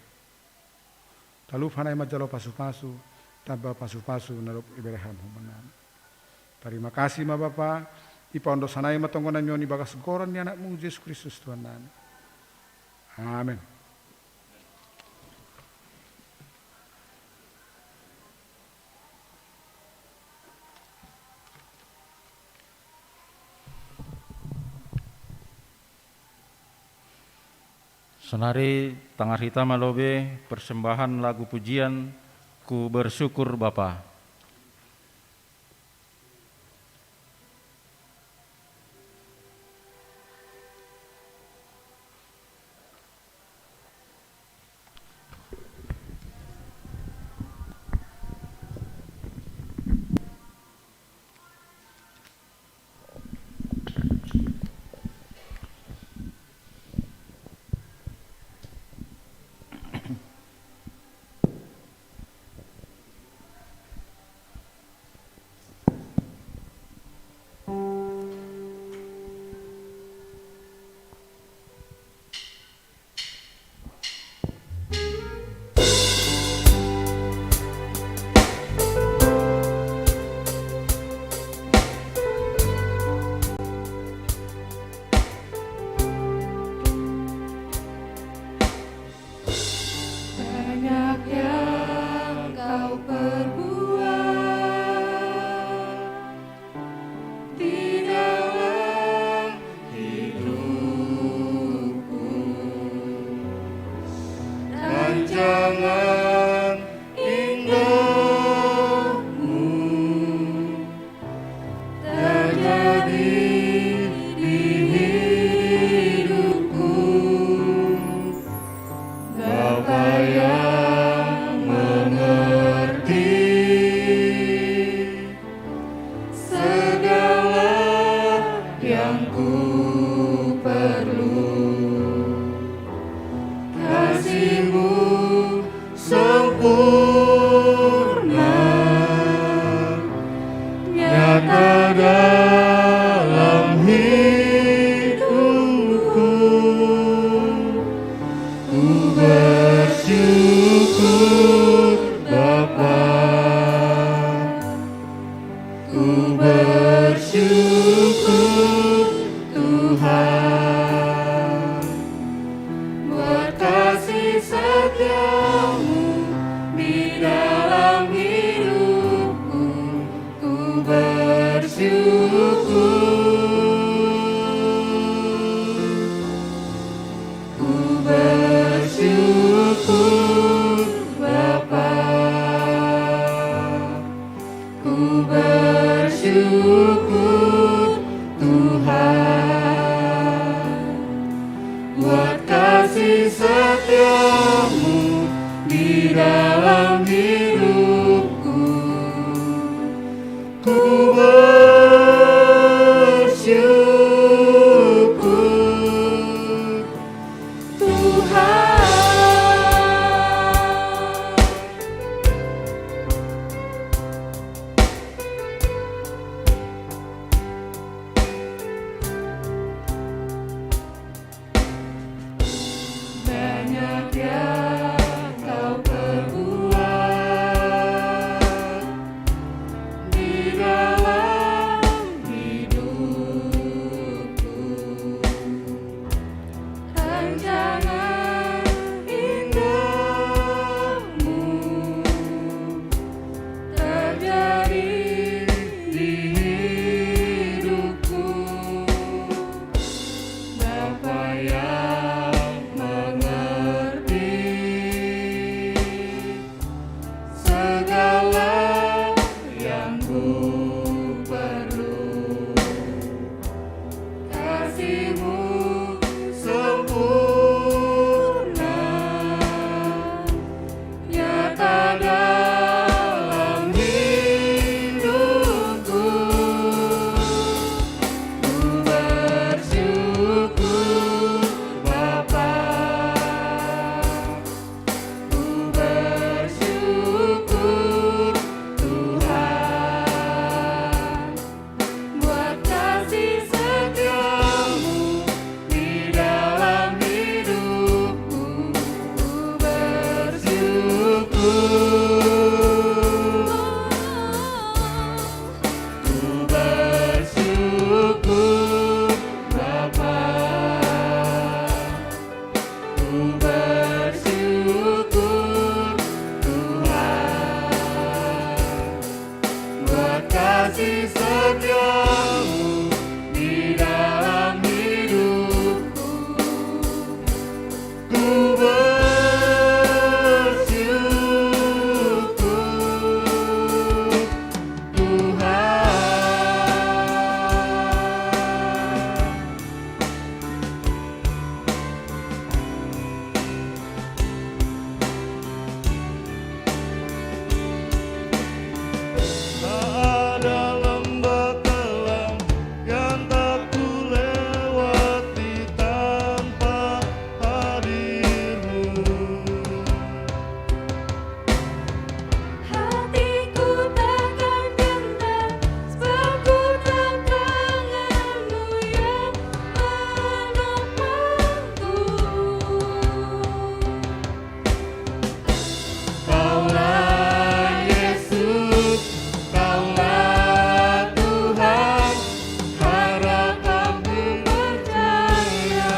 Talup hanami manjalo pasu-pasu, tamba pasu-pasu na dob ibere Ham hubannami. Tarima kasih ma, Bapa, ipaondos hanami ma tonggo nami on ibagas goran ni Anak-Mu Jesus Kristus, Tuhan nami. Amen. Sonari tangar hita ma lobei persembahan lagu pujian, Ku Bersyukur Bapa. Banyak yang Kau perbuat di dalam hidupku, dan jangan indahmu terjadi di hidupku. Bapa yang mengerti segala yang ku perlu, kasih-Mu sempurna nyata dalam hidupku. Ku bersyukur, Bapa. Ku bersyukur, Tuhan, buat kasih setia-Mu di dalam hidupku. Kamu di dalam hidupku, ku bersyukur, Tuhan. Banyak yang kau perbuat di dalam hidupku. Rencana indahmu terjadi di hidupku. Bapa yang mengerti segala yang ku perlu, kasihmu sempurna, nyata dalam hidupku. Ku bersyukur, Bapa. Ku bersyukur, Tuhan, buat kasih setiamu di dalam hidupku. Ku bersyukur, ku bersyukur, Bapa. Ku bersyukur, Tuhan, buat kasih setiamu di dalam hidupku. Ku bersyukur, Tuhan. Tak ada lembah kelam yang tak ku lewati tanpa hadirmu. Hatiku takkan gentar, sebab ku tahu tanganmu yang menopangku. Kaulah Yesus, Kaulah Tuhan, harapanku percaya.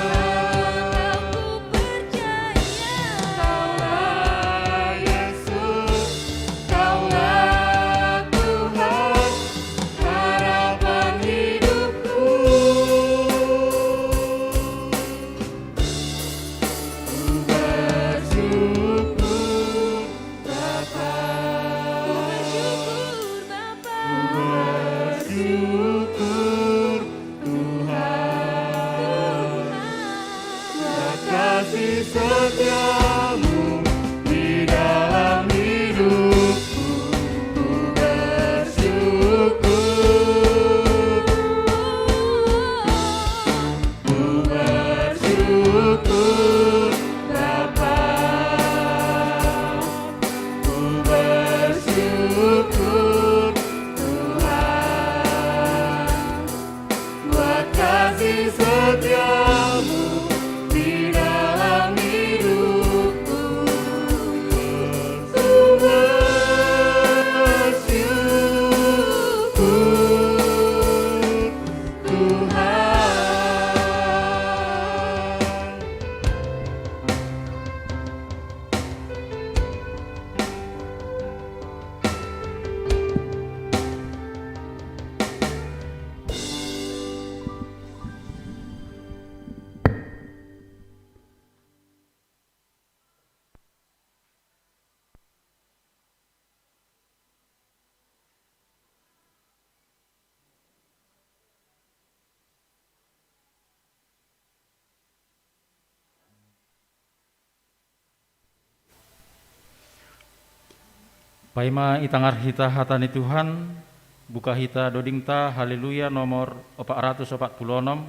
Kaulah Yesus, Kaulah Tuhan, harapan hidupku. Ku bersyukur, Bapa. Ku bersyukur, Bapa. Ku bersyukur, Tuhan, buat kasih setiamu di dalam hidupku. Ku bersyukur, ku bersyukur, Bapa. Paima itangar hita hata ni Tuhan, buka hita dodingta Haleluya nomor opat ratus opat puluh onom,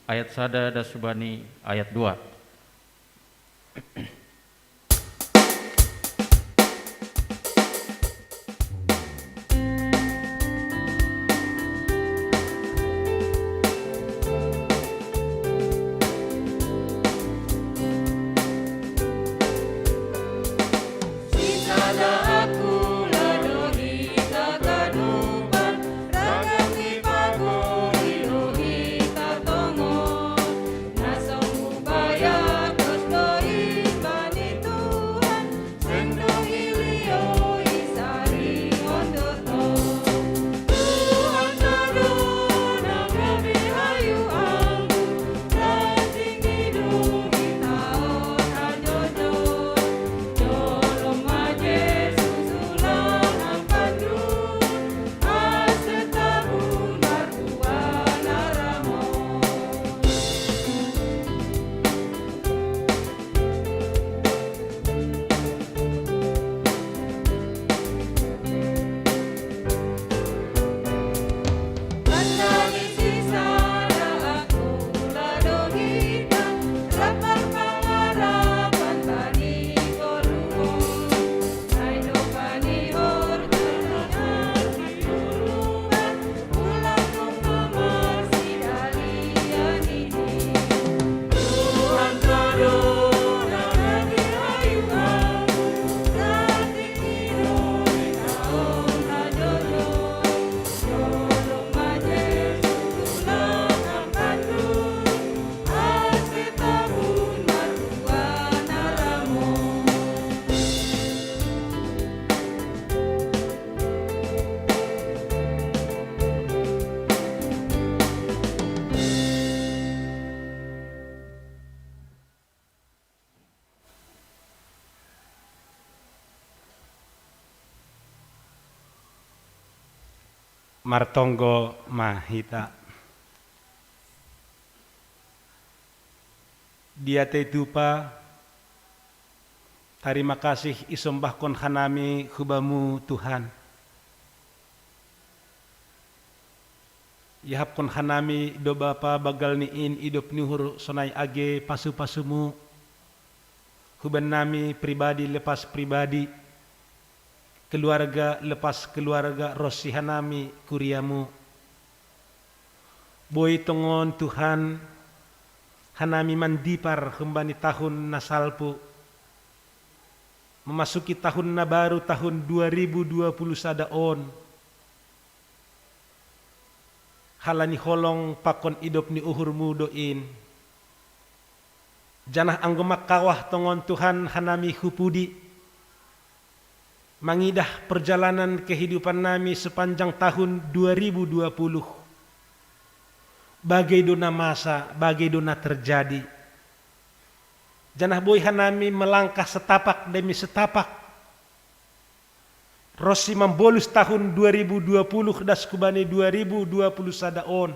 ayat sada das hubani ayat dua. Martonggo ma hita. Diatei tupa, tarima kasih isombahkon hanami hu Bamu, Tuhan. Iahapkon hanami do Bapa banggal ni in idop ni uhur sonai age pasu-pasumu, huban nami pribadi lepas pribadi, keluarga lepas keluarga ronsi hanami kuriamu. Boi tongon Tuhan, hanami mandipar humbani tahun na salpu, memasuki tahun na baru, tahun dua ribu dua puluh sada on. Halani holong pakon idop ni uhurmu do in. Janah anggo mangkawah tongon Tuhan hanami hu pudi, mangidah perjalanan kehidupan nami sepanjang tahun dua ribu dua puluh, bagai do na masa, bagai do na terjadi. Janah boi hanami melangkah setapak demi setapak ronsi mambolus tahun dua ribu dua puluh das hubani dua ribu dua puluh sada on.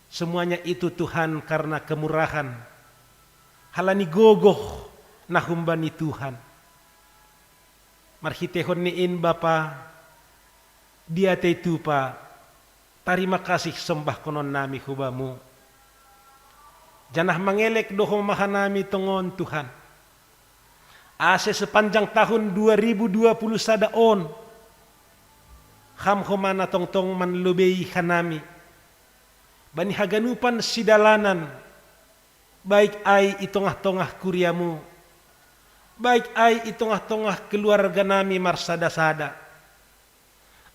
Semuanya itu, Tuhan, karena kemurahan, halani gogoh na humbani Tuhan. Marhiteihon ni in, Bapa, diatei tupa, tarima kasih sombahkonon nami hu Bamu. Janah mangelek do homa hanami tongon, Tuhan, ase sepanjang tahun dua ribu dua puluh sada on, Ham homa na tongtong manlobei hanami bani haganupan sidalanan, baik ai i tongah-tongah kuriamu, baik ai i tongah-tongah keluarga nami marsada-sada.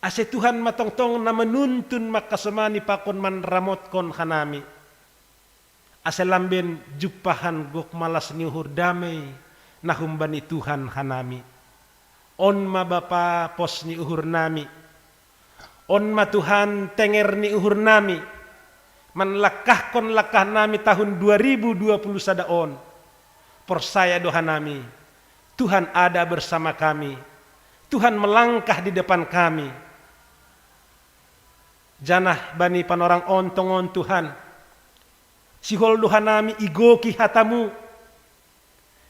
Ase Tuhan ma tongtong na manuntun mangkasomani pakon manramotkon hanami. Ase lamben jumpahan gok malas ni uhur, damei na humbani Tuhan hanami. On ma Bapa pos ni uhur nami. On ma Tuhan tenger ni uhur nami. Manlangkahkon langkah nami tahun dua ribu dua puluh sada on. Porsaya do hanami, Tuhan ada bersama kami. Tuhan melangkah di depan kami. Janah bani panorang on tongon, Tuhan, sihol do hanami igoki hatamu.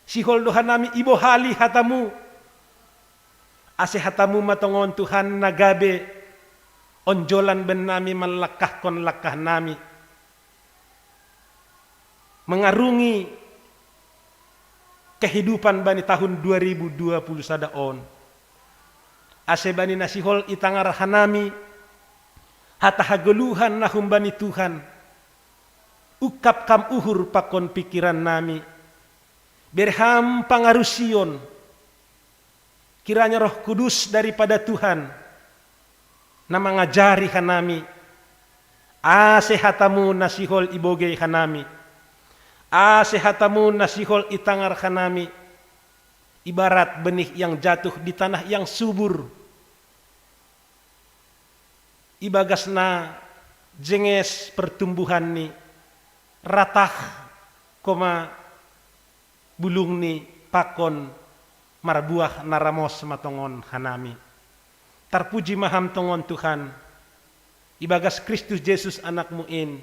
Sihol do hanami ibohali hatamu. Ase hatamu ma tongon Tuhan na gabe onjolan bennami manlakkahkon lakkah nami, mengarungi kehidupan bani tahun dua ribu dua puluh sada on. Ase bani na sihol itangar hanami hata hagoluhan na humbani Tuhan, ungkap kam uhur pakon pikiran nami, bere ham pangarusion, kiranya Roh Kudus daripada Tuhan na mangajari hanami, ase hatamu na sihol ibogei hanami, ase hatamu na sihol itangar hanami, ibarat benih yang jatuh di tanah yang subur, ibagas na jenges pertumbuhanni, ratah koma bulungni pakon marbuah na ramos ma tongon hanami. Tarpuji ma ham tongon Tuhan, ibagas Kristus Jesus Anakmu in,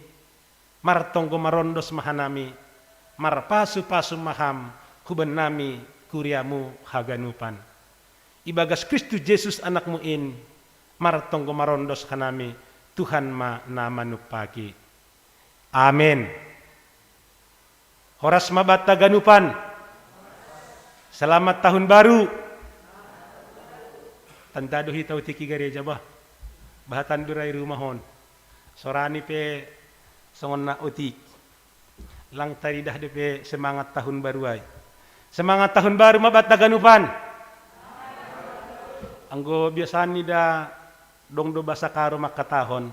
martonggo marondos ma hanami, marpasu-pasu ma ham hubannami kuriamu haganupan. Ibagas Kristus Jesus Anakmu in, martonggo marondos hanami, Tuhan ma na manumpaki. Amen. Horas ma banta ganupan. Selamat tahun baru. Tanda do hita otik i gareja bah. Bahatan do ra i rumah on. Sorani pe songon na otik. Lang taridah dope semangat tahun baru ai. Semangat tahun baru ma banta ganupan. Anggo biasani da dong do basa Karo mangkatahon,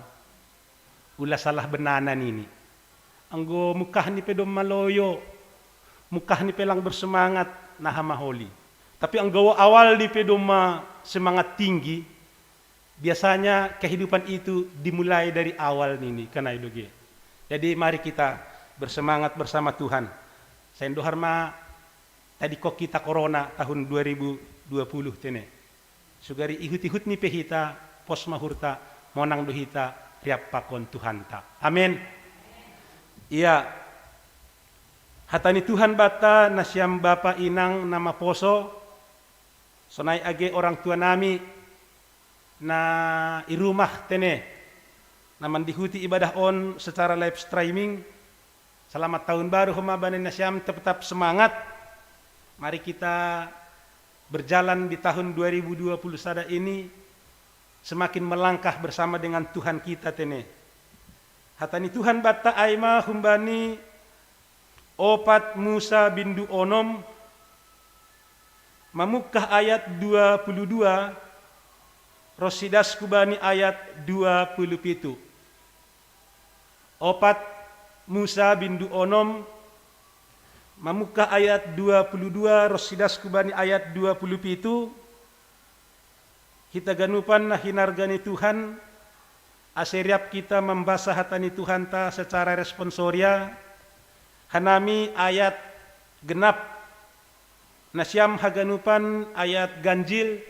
ula salah benana nini. Anggo mukahni pe domma loyo, mukahni pe lang bersemangat, na hamaholi. Tapi anggo awalni pe domma semangat tinggi, biasanya kehidupan itu dimulai dari awal nini, kan ai do ge. Jadi mari kita bersemangat bersama Tuhan. Sai ndohar ma tadingkon hita korona tahun dua ribu dua puluh tene. Sugari ihut-ihut ni pe hita, pos ma uhurta, monang do hita riap pakon Tuhanta. Amen. Ia, hata ni Tuhan banta nasiam bapa inang na maposo, sonai age orang tua nami na i rumah tene, na mandihuti ibadah on secara live streaming. Selamat tahun baru homa bani nasiam, tetap semangat. Mari kita berjalan di tahun dua ribu dua puluh sada ini semakin melangkah bersama dengan Tuhan kita tene. Hata ni Tuhan banta ai ma humbani opat Musa bindu onom, mamungkah ayat dua puluh dua, ronsi das hubani ayat dua puluh pitu. Opat Musa bindu onom, mamungkah ayat dua puluh dua, ronsi das hubani ayat dua puluh pitu. Hita ganupan na hinarga ni Tuhan, ase riap kita mambasa hata ni Tuhanta secara responsoria, hanami ayat genap, nasiam haganupan ayat ganjil,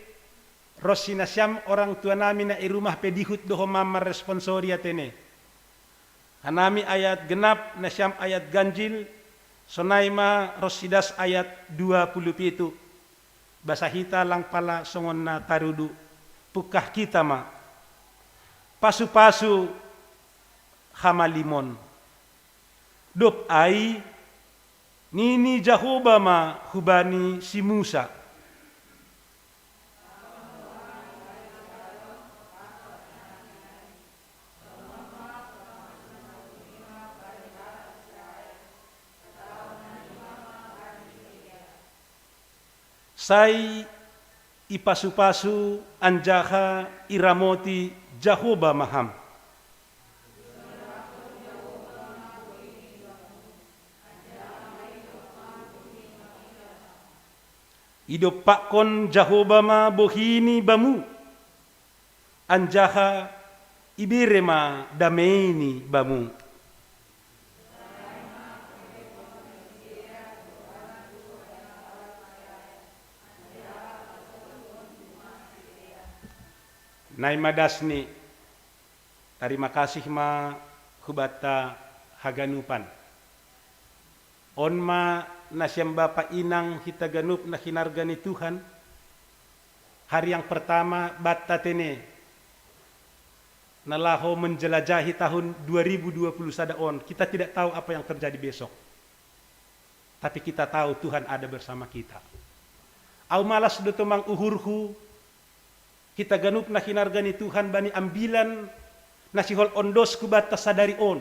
ronsi nasiam orang tua nami na i rumah pe dihut do homa marresponsoria tene. Hanami ayat genap, nasiam ayat ganjil, sonai ma ronsi das ayat dua puluh pitu. Basa hita lang pala songon na tarudu, pungkah hita ma. Pasu-pasu hamalimon. Dob ai, nini Jahowa ma hubani si Musa. Sai ipasu-pasu anjaha iramoti Jahowa ma ham. Idompakkon Jahowa ma bohini bamu, anjaha ibere ma dameini bamu. Naima dasni, tarima kasih ma hubanta haganupan. On ma nasiam bapa inang hita ganup na hinarga ni Tuhan, Hari yang pertama batta tene, nalaho menjelajahi tahun dua ribu dua puluh sada on, kita tidak tahu apa yang terjadi besok. Tapi kita tahu Tuhan ada bersama kita. Au malas do tomang uhurhu, hita ganup na hinarga ni Tuhan bani ambilan na sihol ondosku batta sadari on.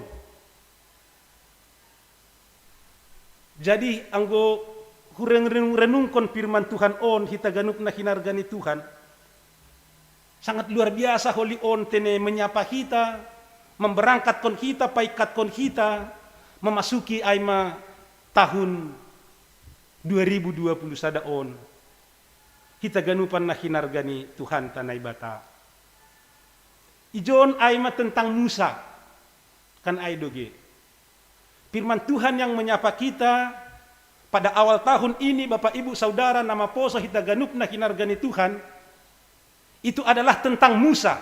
Jadi anggo hureng-, renungkon firman Tuhan on, hita ganup na hinarga ni Tuhan, sangat luar biasa holi on tene menyapa hita, memberangkatkon hita, paikkatkon hita, memasuki ai ma tahun dua ribu dua puluh sada on. Hita ganupan na hinarga ni Tuhanta Naibata. Ijon ai ma tentang Musa. Kan ai doge. Firman Tuhan yang menyapa kita pada awal tahun ini, Bapak Ibu Saudara, na maposo hita ganup na hinarga ni Tuhan, itu adalah tentang Musa.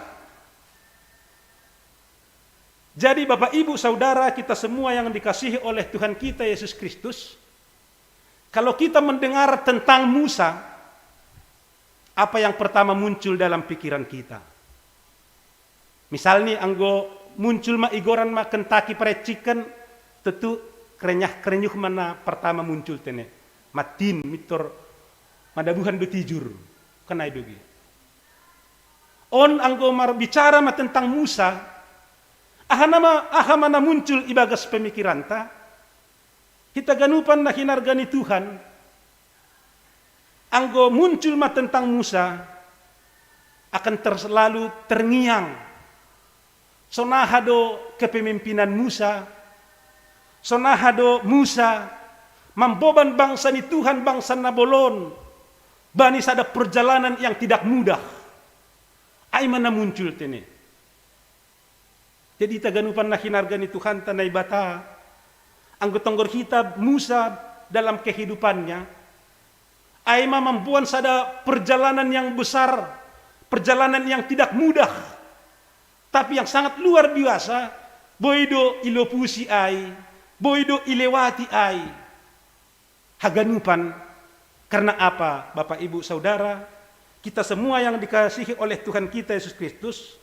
Jadi Bapak Ibu Saudara, kita semua yang dikasihi oleh Tuhan kita Yesus Kristus, kalau kita mendengar tentang Musa, apa yang pertama muncul dalam pikiran kita? Misalnya anggo muncul ma igoran ma Kentucky Fried Chicken, tentu krenyah krenyuh mana pertama muncul tene. Matin, mitor, madabuhan do tijur. Kan ai doge. On anggo marbicara ma tentang Musa, aha nama, aha mana muncul ibagas pemikiranta? Hita ganupan na hinarga ni Tuhan, anggo muncul ma tentang Musa, akan terselalu terngiang. Sonaha do kepemimpinan Musa, sonaha do Musa mamboban bangsa ni Tuhan, bangsa na bolon, bani sada perjalanan yang tidak mudah. Ai mana muncul tene. Jadi hita ganupan na hinarga ni Tuhanta Naibata, anggo tonggor hita Musa dalam kehidupannya, ai ma mamboan sada perjalanan yang besar, perjalanan yang tidak mudah, tapi yang sangat luar biasa, boi do ilopusi ai, boi do ilewati ai. Haganupan, karena apa, Bapak Ibu Saudara, kita semua yang dikasihi oleh Tuhan kita Yesus Kristus,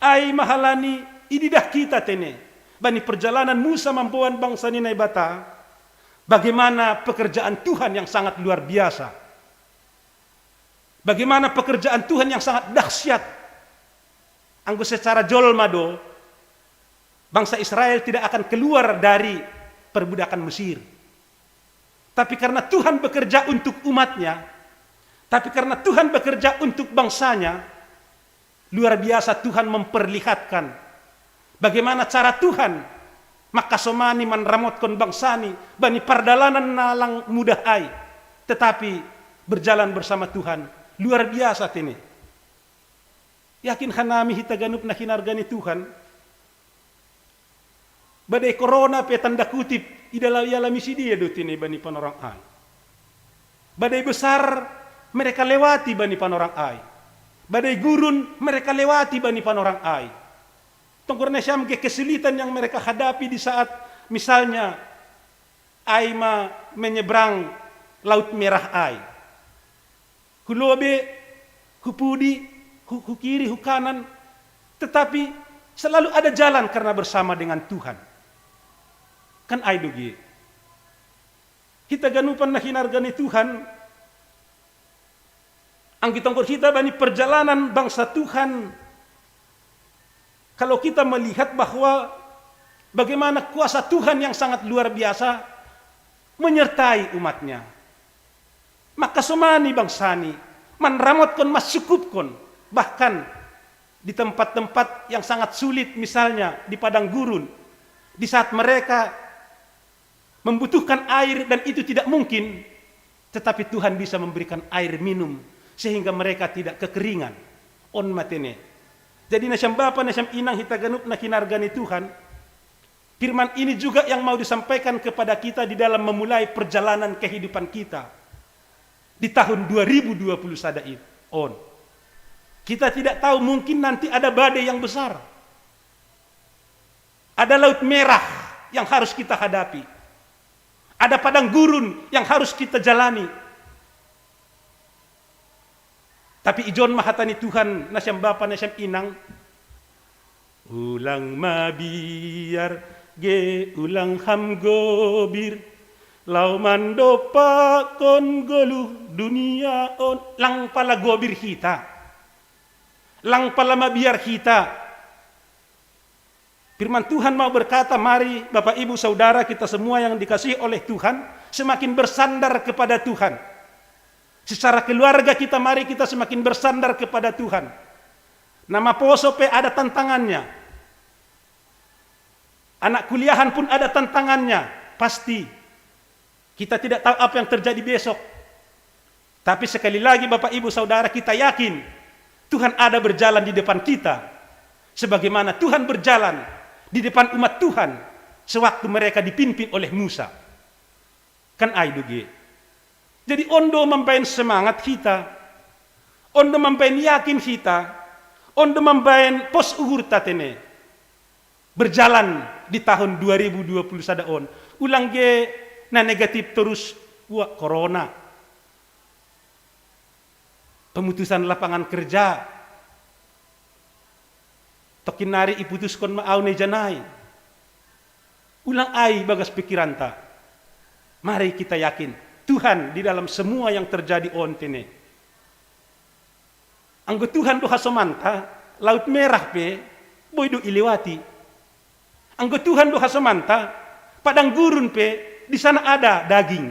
ai ma halani ididah kita tene, bani perjalanan Musa mamboan bangsa ni Naibata, bagaimana pekerjaan Tuhan yang sangat luar biasa. Bagaimana pekerjaan Tuhan yang sangat dahsyat. Anggo secara jolma do, bangsa Israel tidak akan keluar dari perbudakan Mesir. Tapi karena Tuhan bekerja untuk umatnya, tapi karena Tuhan bekerja untuk bangsanya, luar biasa Tuhan memperlihatkan bagaimana cara Tuhan makasomani manramotkon bangsani bani pardalanan na lang mudah ai, tetapi berjalan bersama Tuhan, luar biasa tene. Yakin hanami hita ganup na hinarga ni Tuhan, badai corona pe tanda kutip idala-, ialami si dia do tene bani panorang ai. Badai besar mereka lewati bani panorang ai. Badai gurun mereka lewati bani panorang ai. Tonggor nasiam ge kesulitan yang mereka hadapi di saat misalnya ai ma menyeberang Laut Merah ai. Hu lobe, hu pudi, hu, hu kiri, hu kanan, tetapi selalu ada jalan karena bersama dengan Tuhan. Kan ai doge. Hita ganupan na hinarga ni Tuhan, anggi tonggor hita bani perjalanan bangsa Tuhan, kalau kita melihat bahwa bagaimana kuasa Tuhan yang sangat luar biasa menyertai umatnya. Makasomani bangsani, manramotkon, masukupkon, bahkan di tempat-tempat yang sangat sulit, misalnya di padang gurun, di saat mereka membutuhkan air dan itu tidak mungkin, tetapi Tuhan bisa memberikan air minum sehingga mereka tidak kekeringan. On ma tene. Jadi nasiam bapa, nasiam inang, hita ganup na hinarga ni Tuhan, firman ini juga yang mau disampaikan kepada kita di dalam memulai perjalanan kehidupan kita di tahun dua ribu dua puluh sada on. Kita tidak tahu, mungkin nanti ada badai yang besar. Ada Laut Merah yang harus kita hadapi. Ada padang gurun yang harus kita jalani. Tapi ijon ma hata ni Tuhan, na siam bapa, na siam inang. Ulang mabiar ge, ulang ham gobir. Lau mandopakon goluh dunia on. Lang pala gobir hita. Lang pala mabiar hita. Firman Tuhan mau berkata, mari Bapak Ibu Saudara kita semua yang dikasihi oleh Tuhan, semakin bersandar kepada Tuhan. Secara keluarga kita, mari kita semakin bersandar kepada Tuhan. Na maposo pe ada tantangannya. Anak kuliahan pun ada tantangannya, pasti. Kita tidak tahu apa yang terjadi besok. Tapi sekali lagi Bapak Ibu Saudara, kita yakin Tuhan ada berjalan di depan kita. Sebagaimana Tuhan berjalan di depan umat Tuhan sewaktu mereka dipimpin oleh Musa. Kan ai do ge. Jadi on do mambaen semangat hita. On do mambaen yakin hita. On do mambaen pos uhurta tene. Berjalan di tahun dua ribu dua puluh sada on. Ulang ge na negatif terus, wah, corona. Pemutusan lapangan kerja. Tokkin nari iputuskon ma au na ija nai. Ulang ai bagas pikiranta. Mari kita yakin, Tuhan di dalam semua yang terjadi on tene. Anggo Tuhan do hasomanta, Laut Merah pe boi do ilewati. Anggo Tuhan do hasomanta, padang gurun pe di sana ada daging,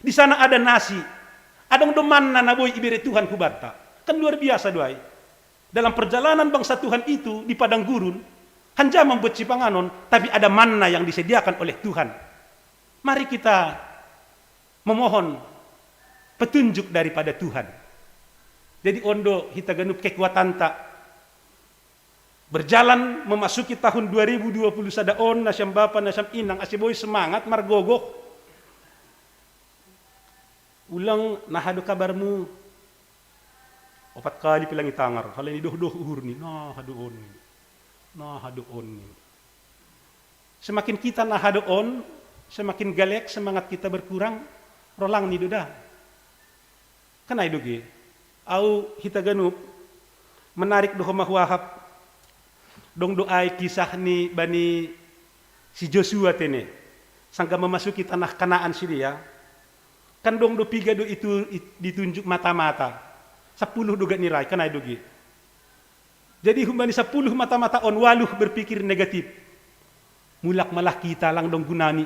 di sana ada nasi. Adong do manna na boi ibere Tuhan hubanta. Kan luar biasa do ai. Dalam perjalanan bangsa Tuhan itu di padang gurun, hanja mambuat sipanganon, tapi ada manna yang disediakan oleh Tuhan. Mari kita memohon petunjuk daripada Tuhan. Jadi on do hita ganup kekuatanta. Berjalan memasuki tahun dua ribu dua puluh sada on, na siam bapa, na siam inang, ase boi semangat, margogoh. Ulang, na aha do kabarmu? Opat kali pe lang itangar, halani doh-doh uhurni, na aha do on ni. Na aha do on ni. Semakin kita na aha do on, semakin galek, semangat kita berkurang, ro lang ni do da. Kan ai do ge. Au hita ganup, menarik do homa huahap. Dong do ai kisah ni bani si Josua tene. Sanggah memasuki tanah Kanaan sidea. Kan dong do piga do itu i-, ditunjuk mata-mata. Sapuluh do gak nirai, kan ai do ge. Jadi humbani sapuluh mata-mata on, waluh berpikir negatif. Mulak malah kita, lang dong gunani.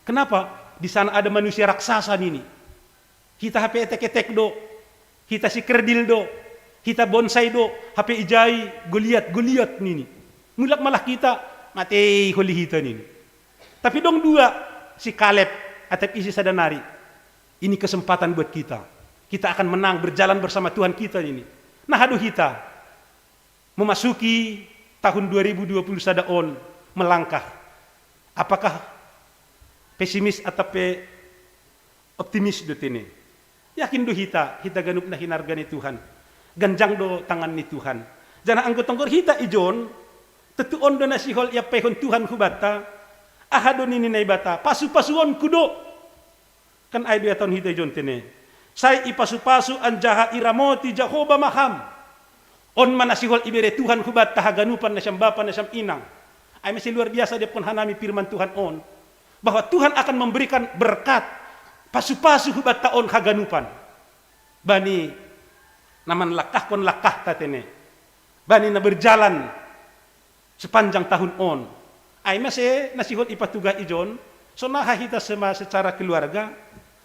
Kenapa? Di sana ada manusia raksasa nini. Hita hape etek-etek do. Hita si kerdil do. Hita bonsai do. Hape ijai, Goliat, Goliat nini. Mulak malah kita, matei holi hita nini. Tapi dong dua, si Kaleb atap isi sada nari. Ini kesempatan buat kita. Kita akan menang, berjalan bersama Tuhan kita ini. Na aha do hita memasuki tahun dua ribu dua puluh sada on, melangkah. Apakah pesimis atap pe optimis do tene? Yakin do hita, hita ganup na hinarga ni Tuhan. Ganjang do tangan ni Tuhan. Janah anggo tonggor hita ijon, tontu on do na sihol iampaihon Tuhan hubanta. Aha do nini Naibata? Pasu-pasuonku do. Kan ai do ia taon hita ijon tene. Sai ipasu-pasu anjaha iramoti Jahowa ma ham. On ma na sihol ibere Tuhan hubanta haganupan, na siam bapa, na siam inang. Ai mase luar biasa diapkon hanami firman Tuhan on, bahwa Tuhan akan memberikan berkat, pasu-pasu hubanta on haganupan. Bani na manlangkahkon langkahta tene. Bani na berjalan sepanjang tahun on. Ai mase na sihol ipatugah ijon, so na aha hita sema-, secara keluarga,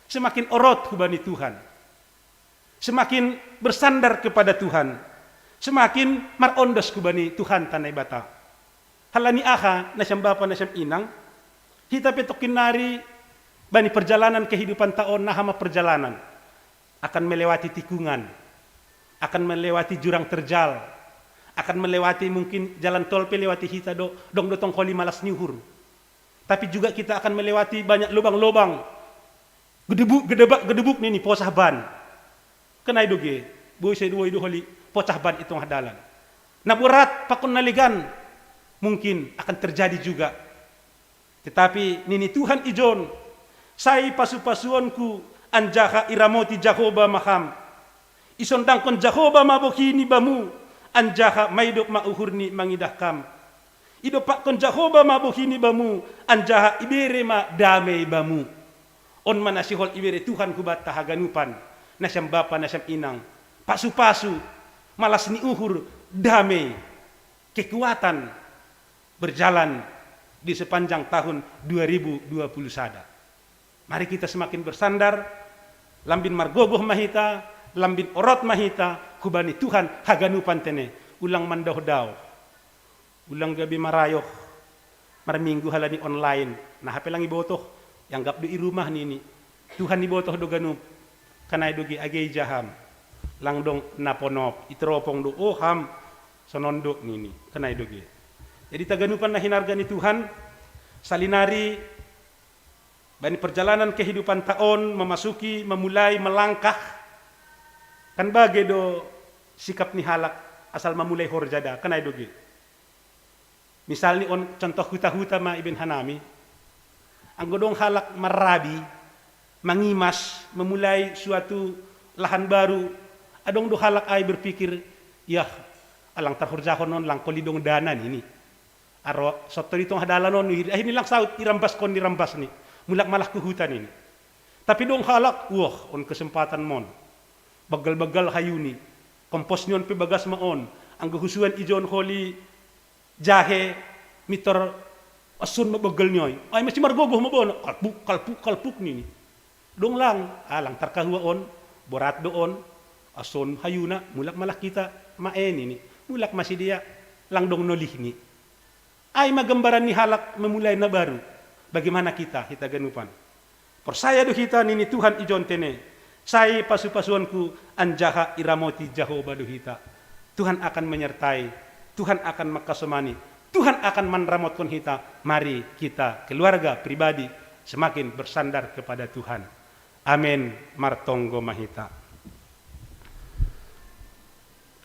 semakin orot hubani Tuhan. Semakin bersandar kepada Tuhan, semakin marondos hubani Tuhanta Naibata. Halani aha, na siam bapa, na siam inang, hita pe tokkin nari bani perjalanan kehidupanta on, na aha ma perjalanan, akan melewati tikungan, akan melewati jurang terjal, akan melewati mungkin jalan tol pe lewati hita do, dong do tong holi malas ni uhur. Tapi juga kita akan melewati banyak lobang-lobang. Gedebuk, gedebak, gedebuk nini, pocah ban. Kan ai do ge, boi sai do, boi do holi pocah ban i tongah dalan. Na borat pakon na legan mungkin akan terjadi juga. Tetapi nini Tuhan ijon, sai pasu-pasuonku anjaha iramoti Jahowa ma ham. Isondangkon Jahowa ma bohi ni bamu, anjaha maidop ma uhurni mangidah kam. Idompakkon Jahowa ma bohi ni bamu, anjaha ibere ma damei bamu. On ma na sihol ibere Tuhan hubanta haganupan, nasiam bapa, nasiam inang, pasu-pasu, malas ni uhur, damei, kekuatan berjalan di sepanjang tahun dua ribu dua puluh sada. Mari kita semakin bersandar, lambin margogoh ma hita, lambin orot ma hita, hubani Tuhan haganupan tene, ulang mandaoh-daoh, ulang gabe marayoh, marminggu halani online, na hape lang ibotoh, ianggap do i rumah nini. Tuhan ibotoh do ganup, kan ai do ge age ija ham, lang dong na ponop, iteropong do, oh ham, sonon do nini, kan ai do ge. Jadi taganupan na hinarga ni Tuhan, salinari bani perjalanan kehidupan ta on, memasuki, memulai, melangkah, kan bage do sikap ni halak asal memulai horja da, kan ai do ge. Misalni on contoh huta-huta ma ibaen hanami. Anggo dong halak marrabi, mangimas, memulai suatu lahan baru, adong do halak ai berpikir, yah, alang tarhorjahon on, lang koli dong dana nini. Aro sotto di tongah dalan on, akhirni lang saut, irambaskon, irambasni. Mulak ma lah hu huta nini. Tapi dong halak, wah, on kesempatan mon. Baggal-baggal hayuni. Komposni on pe bagas ma on. Anggo husuan ijon holi jahe, mitor, ason ma baggalni ai. Ai masi margogoh ma bona. Kalpuk, kalpuk, kalpuk nini. Dong lang, ah, lang tarkahua on, borat do on. Ason hayuna, mulak ma lah hita ma e nini. Mulak ma sidea, lang dong nolihni. Ai ma gambaran ni halak memulai na baru. Bagaimana kita, hita ganupan? Porsaya do hita nini Tuhan ijon tene, sai pasu-pasuonku anjaha iramoti Jahowa do hita. Tuhan akan menyertai, Tuhan akan mangkasomani, Tuhan akan manramotkon hita. Mari kita keluarga pribadi semakin bersandar kepada Tuhan. Amen. Martonggo ma hita.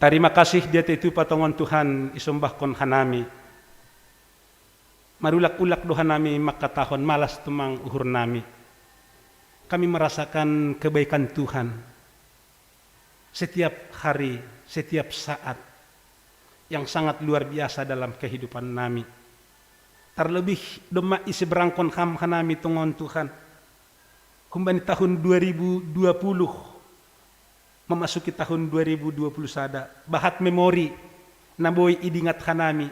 Tarima kasih diatei tupa tongon Tuhan isombahkon hanami. Marulak-ulak do hanami mangkatahon malas tumang uhurnami. Kami merasakan kebaikan Tuhan setiap hari, setiap saat yang sangat luar biasa dalam kehidupan nami. Terlebih domma iseberangkon ham hanami tongon Tuhan. Humbani tahun dua ribu dua puluh memasuki tahun dua ribu dua puluh sada, bahat memori na boi idingat hanami,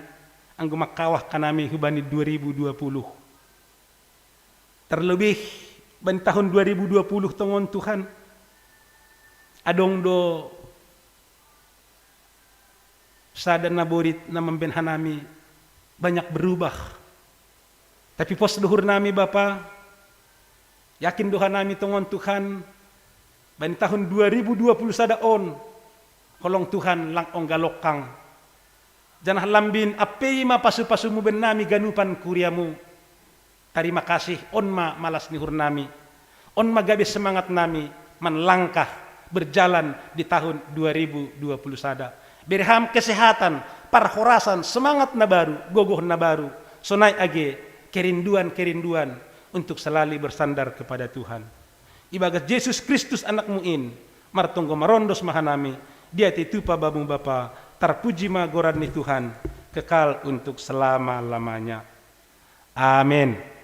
anggo mangkawah hanami hubani dua ribu dua puluh. Terlebih bani tahun dua ribu dua puluh tongon Tuhan, adong do sada naborit na mambaen hanami banyak berubah. Tapi pos do uhurnami Bapa, yakin do hanami tongon Tuhan, bani tahun dua ribu dua puluh sada on, holong Tuhan lang ongga longkang. Janah lambin ampei ma pasu-pasumu bennami ganupan kuriamu. Tarima kasih, on ma malas ni uhurnami. On ma gabe semangatnami manlangkah berjalan di tahun dua ribu dua puluh sada. Bere ham kesehatan, parhorasan, semangat na baru, gogoh na baru. Sonai age kerinduan-kerinduan untuk selalu bersandar kepada Tuhan. Ibagas Jesus Kristus Anakmu in, martonggo marondos ma hanami, diatei tupa Bamu Bapa, tarpuji ma goran ni Tuhan, kekal untuk selama-lamanya. Amin.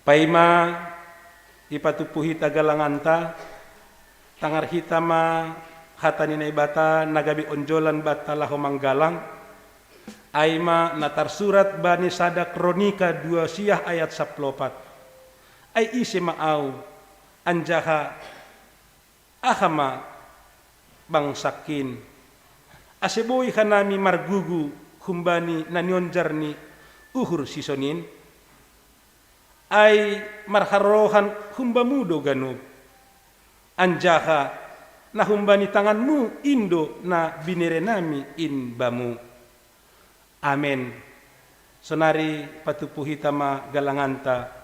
Paima ipatumpu hita galanganta, tangar hita ma hata ni Naibata na gabe onjolan banta laho manggalang, ai ma na tarsurat bani sada Kronika dua siah ayat sampulu opat. Ai ise ma ahu, anjaha aha ma bangsangkin, ase boi hanami margugu humbani na nionjar ni uhur sisonin? Ai marharorohan humbamu do ganup, anjaha na humbani tanganmu in do na binerenami in bamu. Amen. Sonari patumpu hita ma galanganta.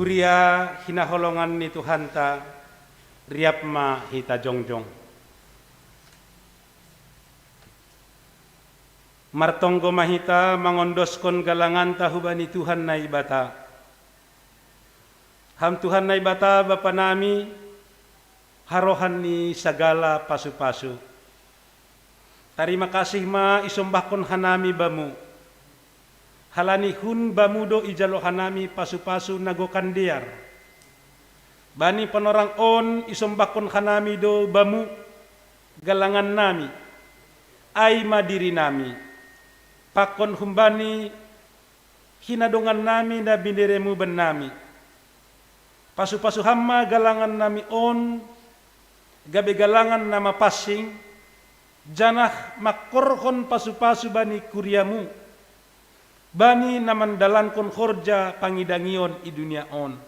Kuria hinaholongan ni Tuhanta, riap ma hita jongjong. Martonggo ma hita mangondoskon galanganta hubani Tuhan Naibata. Ham Tuhan Naibata Bapa nami, harohan ni sagala pasu-pasu. Tarima kasih ma isombahkon hanami Bamu. Halani hun Bamu do ijalo hanami pasu-pasu na gokan dear. Bani panorang on isombahkon hanami do Bamu, galangan nami, ai ma diri nami, pakon humbani hinadongan nami na bineremu bannami. Pasu-pasu Ham ma galangan nami on, gabe galangan na mapansing, janah mangkorhon pasu-pasu bani kuriamu, bani na mandalankon horja pangidangion i dunia on.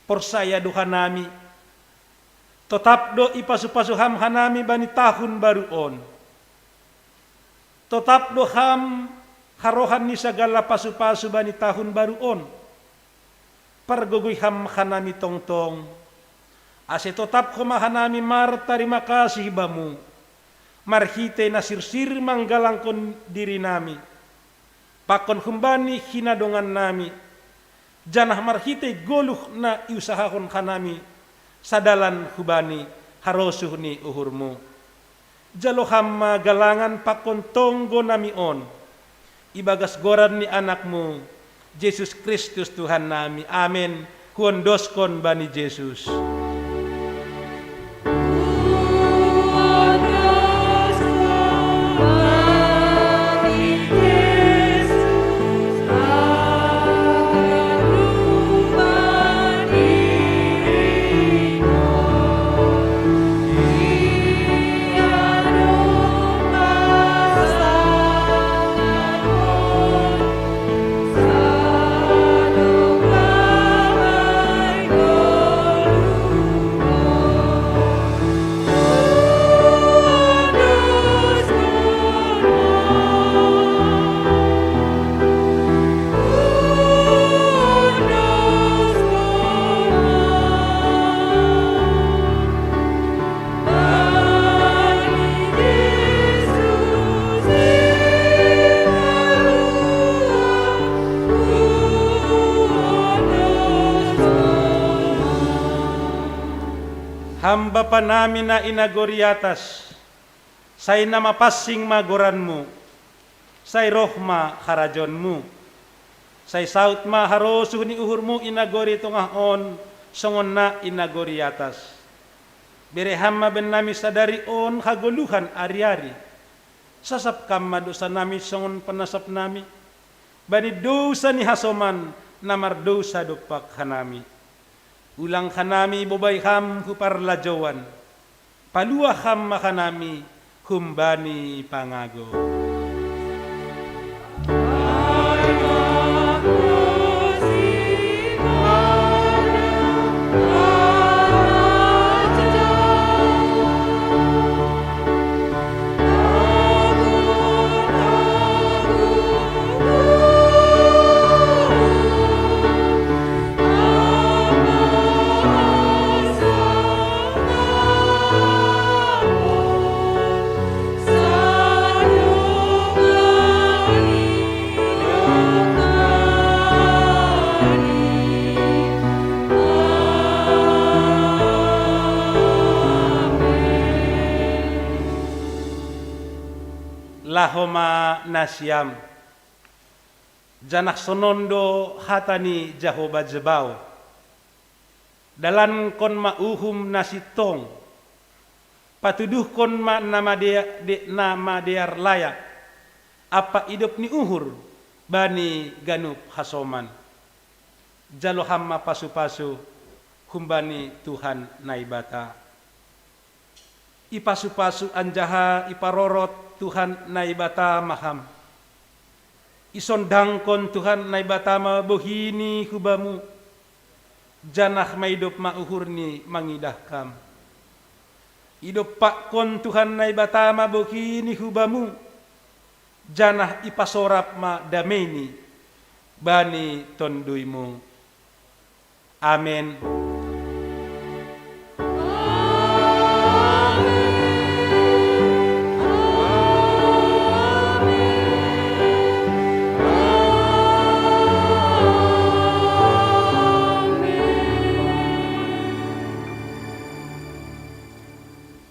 Porsaya do hanami, totap do ipasu-pasu Ham hanami bani tahun baru on. Totap do Ham harohan ni sagala pasu-pasu bani tahun baru on. Pargogoi Ham hanami tongtong, ase totap homa hanami martarima kasih Bamu, marhitei na sirsir manggalangkon diri nami, pakon humbani hinadongan nami, janah marhitei goluh na iusahahon hanami sadalan hubani harosuh ni uhurmu. Jalo Ham ma galangan pakon tonggo nami on, ibagas goran ni Anakmu, Jesus Kristus Tuhan nami. Amen. Huondoskon bani Jesus. Ham Bapa nami na i nagori atas, sai na mapansing ma goranmu, sai roh ma harajaonmu, sai saut ma harosuh ni uhurmu i nagori tongah on, songon na i nagori atas. Bere Ham ma bennami sadari on hagoluhan ari-ari. Sasap Kam ma dousanami songon panasapnami bani dousa ni hasoman na mardousa dompak hanami. Ulang hanami bobai Ham hu parlajouan. Paluah Ham ma hanami humbani pangago. Laho ma nasiam, janah sonon do hata ni Jahowa Zebaot. Dalankon ma uhum na sintong, patuduhkon ma na madea-, de-, na madear layak, ampa idop ni uhur bani ganup hasoman. Jalo Ham ma pasu-pasu humbani Tuhan Naibata. Ipasu-pasu anjaha iparorot Tuhan Naibata ma Ham. Isondangkon Tuhan Naibata ma bohini hu Bamu, janah maidop ma uhurni mangidah Kam. Idompakkon Tuhan Naibata ma bohini hu Bamu, janah ipasorap ma dameini bani tonduymu. Amin.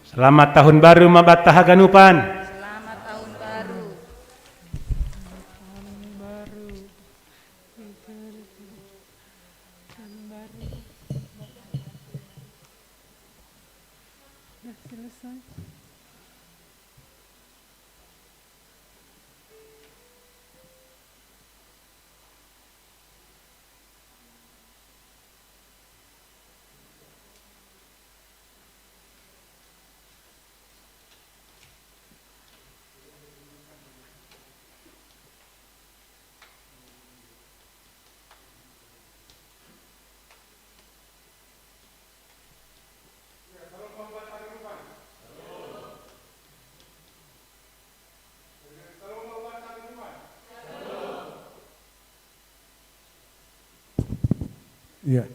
Selamat tahun baru ma banta haganupan. Selamat tahun baru. Iya.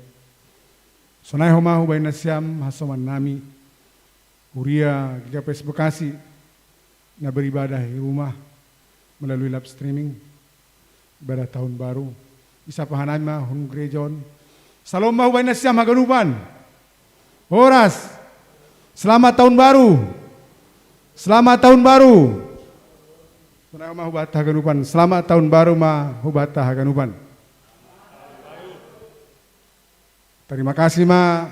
Sonai homa hubahen nasiam hasoman nami, huria G K P S Bekasi, na beribadah di rumah melalui live streaming, ibadah tahun baru. Isapa hanami ma hun gereja on. Salom ma hubahen nasiam haganupan. Horas. Selamat tahun baru. Selamat tahun baru. Sonai ma hubanta haganupan. Selamat tahun baru ma hubanta haganupan. Terima kasih ma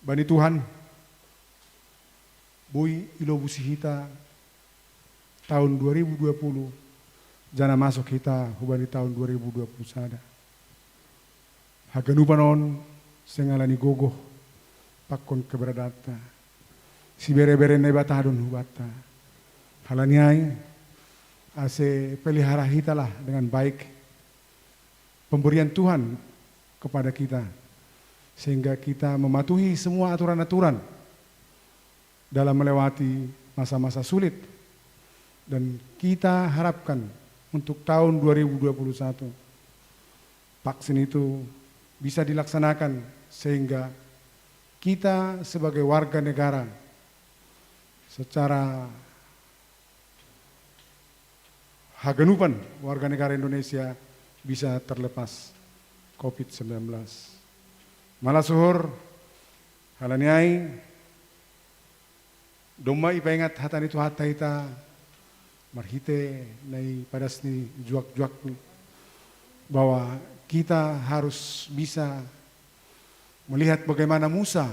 bani Tuhan. Boi ilobusi hita tahun dua ribu dua puluh, janah masuk hita hubani tahun dua ribu dua puluh sada. Haganupan on seng ala ni gogoh pakon keberadaanta. Sibere-bere Naibata do on hubanta. Halani ai, ase pelihara hitalah dengan baik pemberian Tuhan kepada kita, sehingga kita mematuhi semua aturan-aturan dalam melewati masa-masa sulit. Dan kita harapkan untuk tahun dua ribu dua puluh satu, vaksin itu bisa dilaksanakan sehingga kita sebagai warga negara secara haganupan warga negara Indonesia bisa terlepas covid sembilan belas. Malas uhur, halani ai, domma ipaingat hata ni Tuhanta hita marhite na ipadas ni juak-juakni, bahwa kita harus bisa melihat bagaimana Musa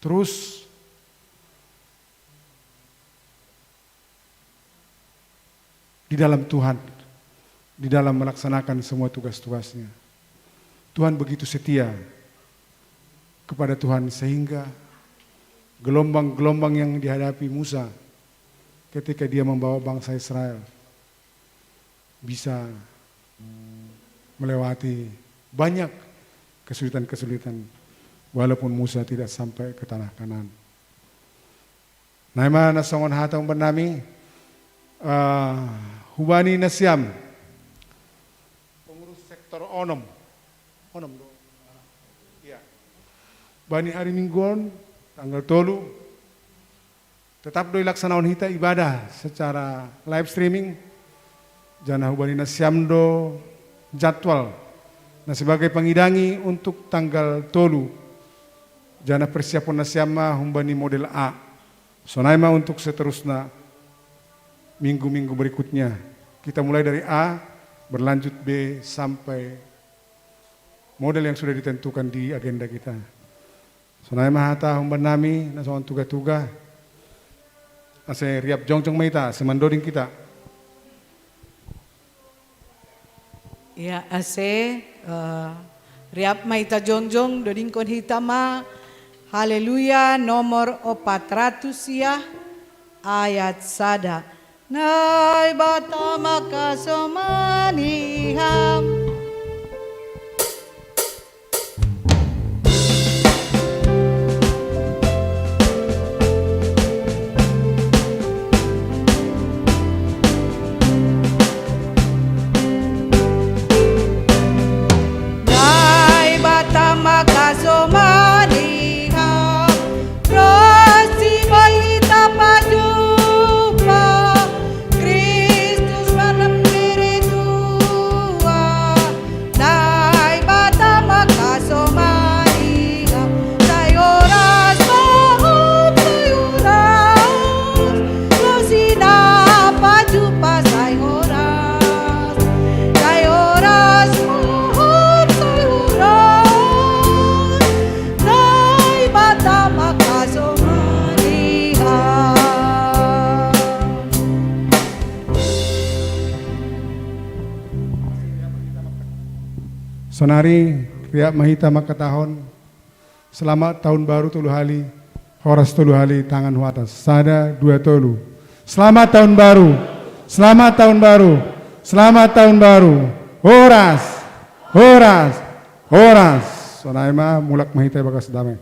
terus di dalam Tuhan, di dalam melaksanakan semua tugas-tugasnya. Tuhan begitu setia kepada Tuhan, sehingga gelombang-gelombang yang dihadapi Musa ketika dia membawa bangsa Israel bisa melewati banyak kesulitan-kesulitan, walaupun Musa tidak sampai ke tanah Kanaan. Naima na songon hata umbahen nami, eh, hubani nasiam pengurus sektor onom. Onom do. Iya. Bani hari Minggu on, tanggal tolu, tetap do ilaksanahon hita ibadah secara live streaming. Janah hubani nasiam do jadwal na sebagai pangidangi untuk tanggal tolu. Janah persiapon nasiam ma humbani model A. Sonai ma untuk seterusna, minggu-minggu berikutnya. Kita mulai dari A, berlanjut B, sampai model yang sudah ditentukan di agenda kita. Sonai ma hata umbahen nami, na songon tuga-tuga. Ase riap jongjong ma hita, ase mandoding hita. Ya, ase, eh, riap ma hita jongjong, dodingkon hita ma Haleluya nomor opat ratus sia, ayat sada. Naibata mangkasomani ham. Sonari, riak mahita makatahon, selamat tahun baru tolu hali, horas tolu hali, tangan hu atas. Sada, dua, tolu. Selamat tahun baru, selamat tahun baru, selamat tahun baru. Horas, horas, horas. Sonai ma, mulak mahita bagas dame.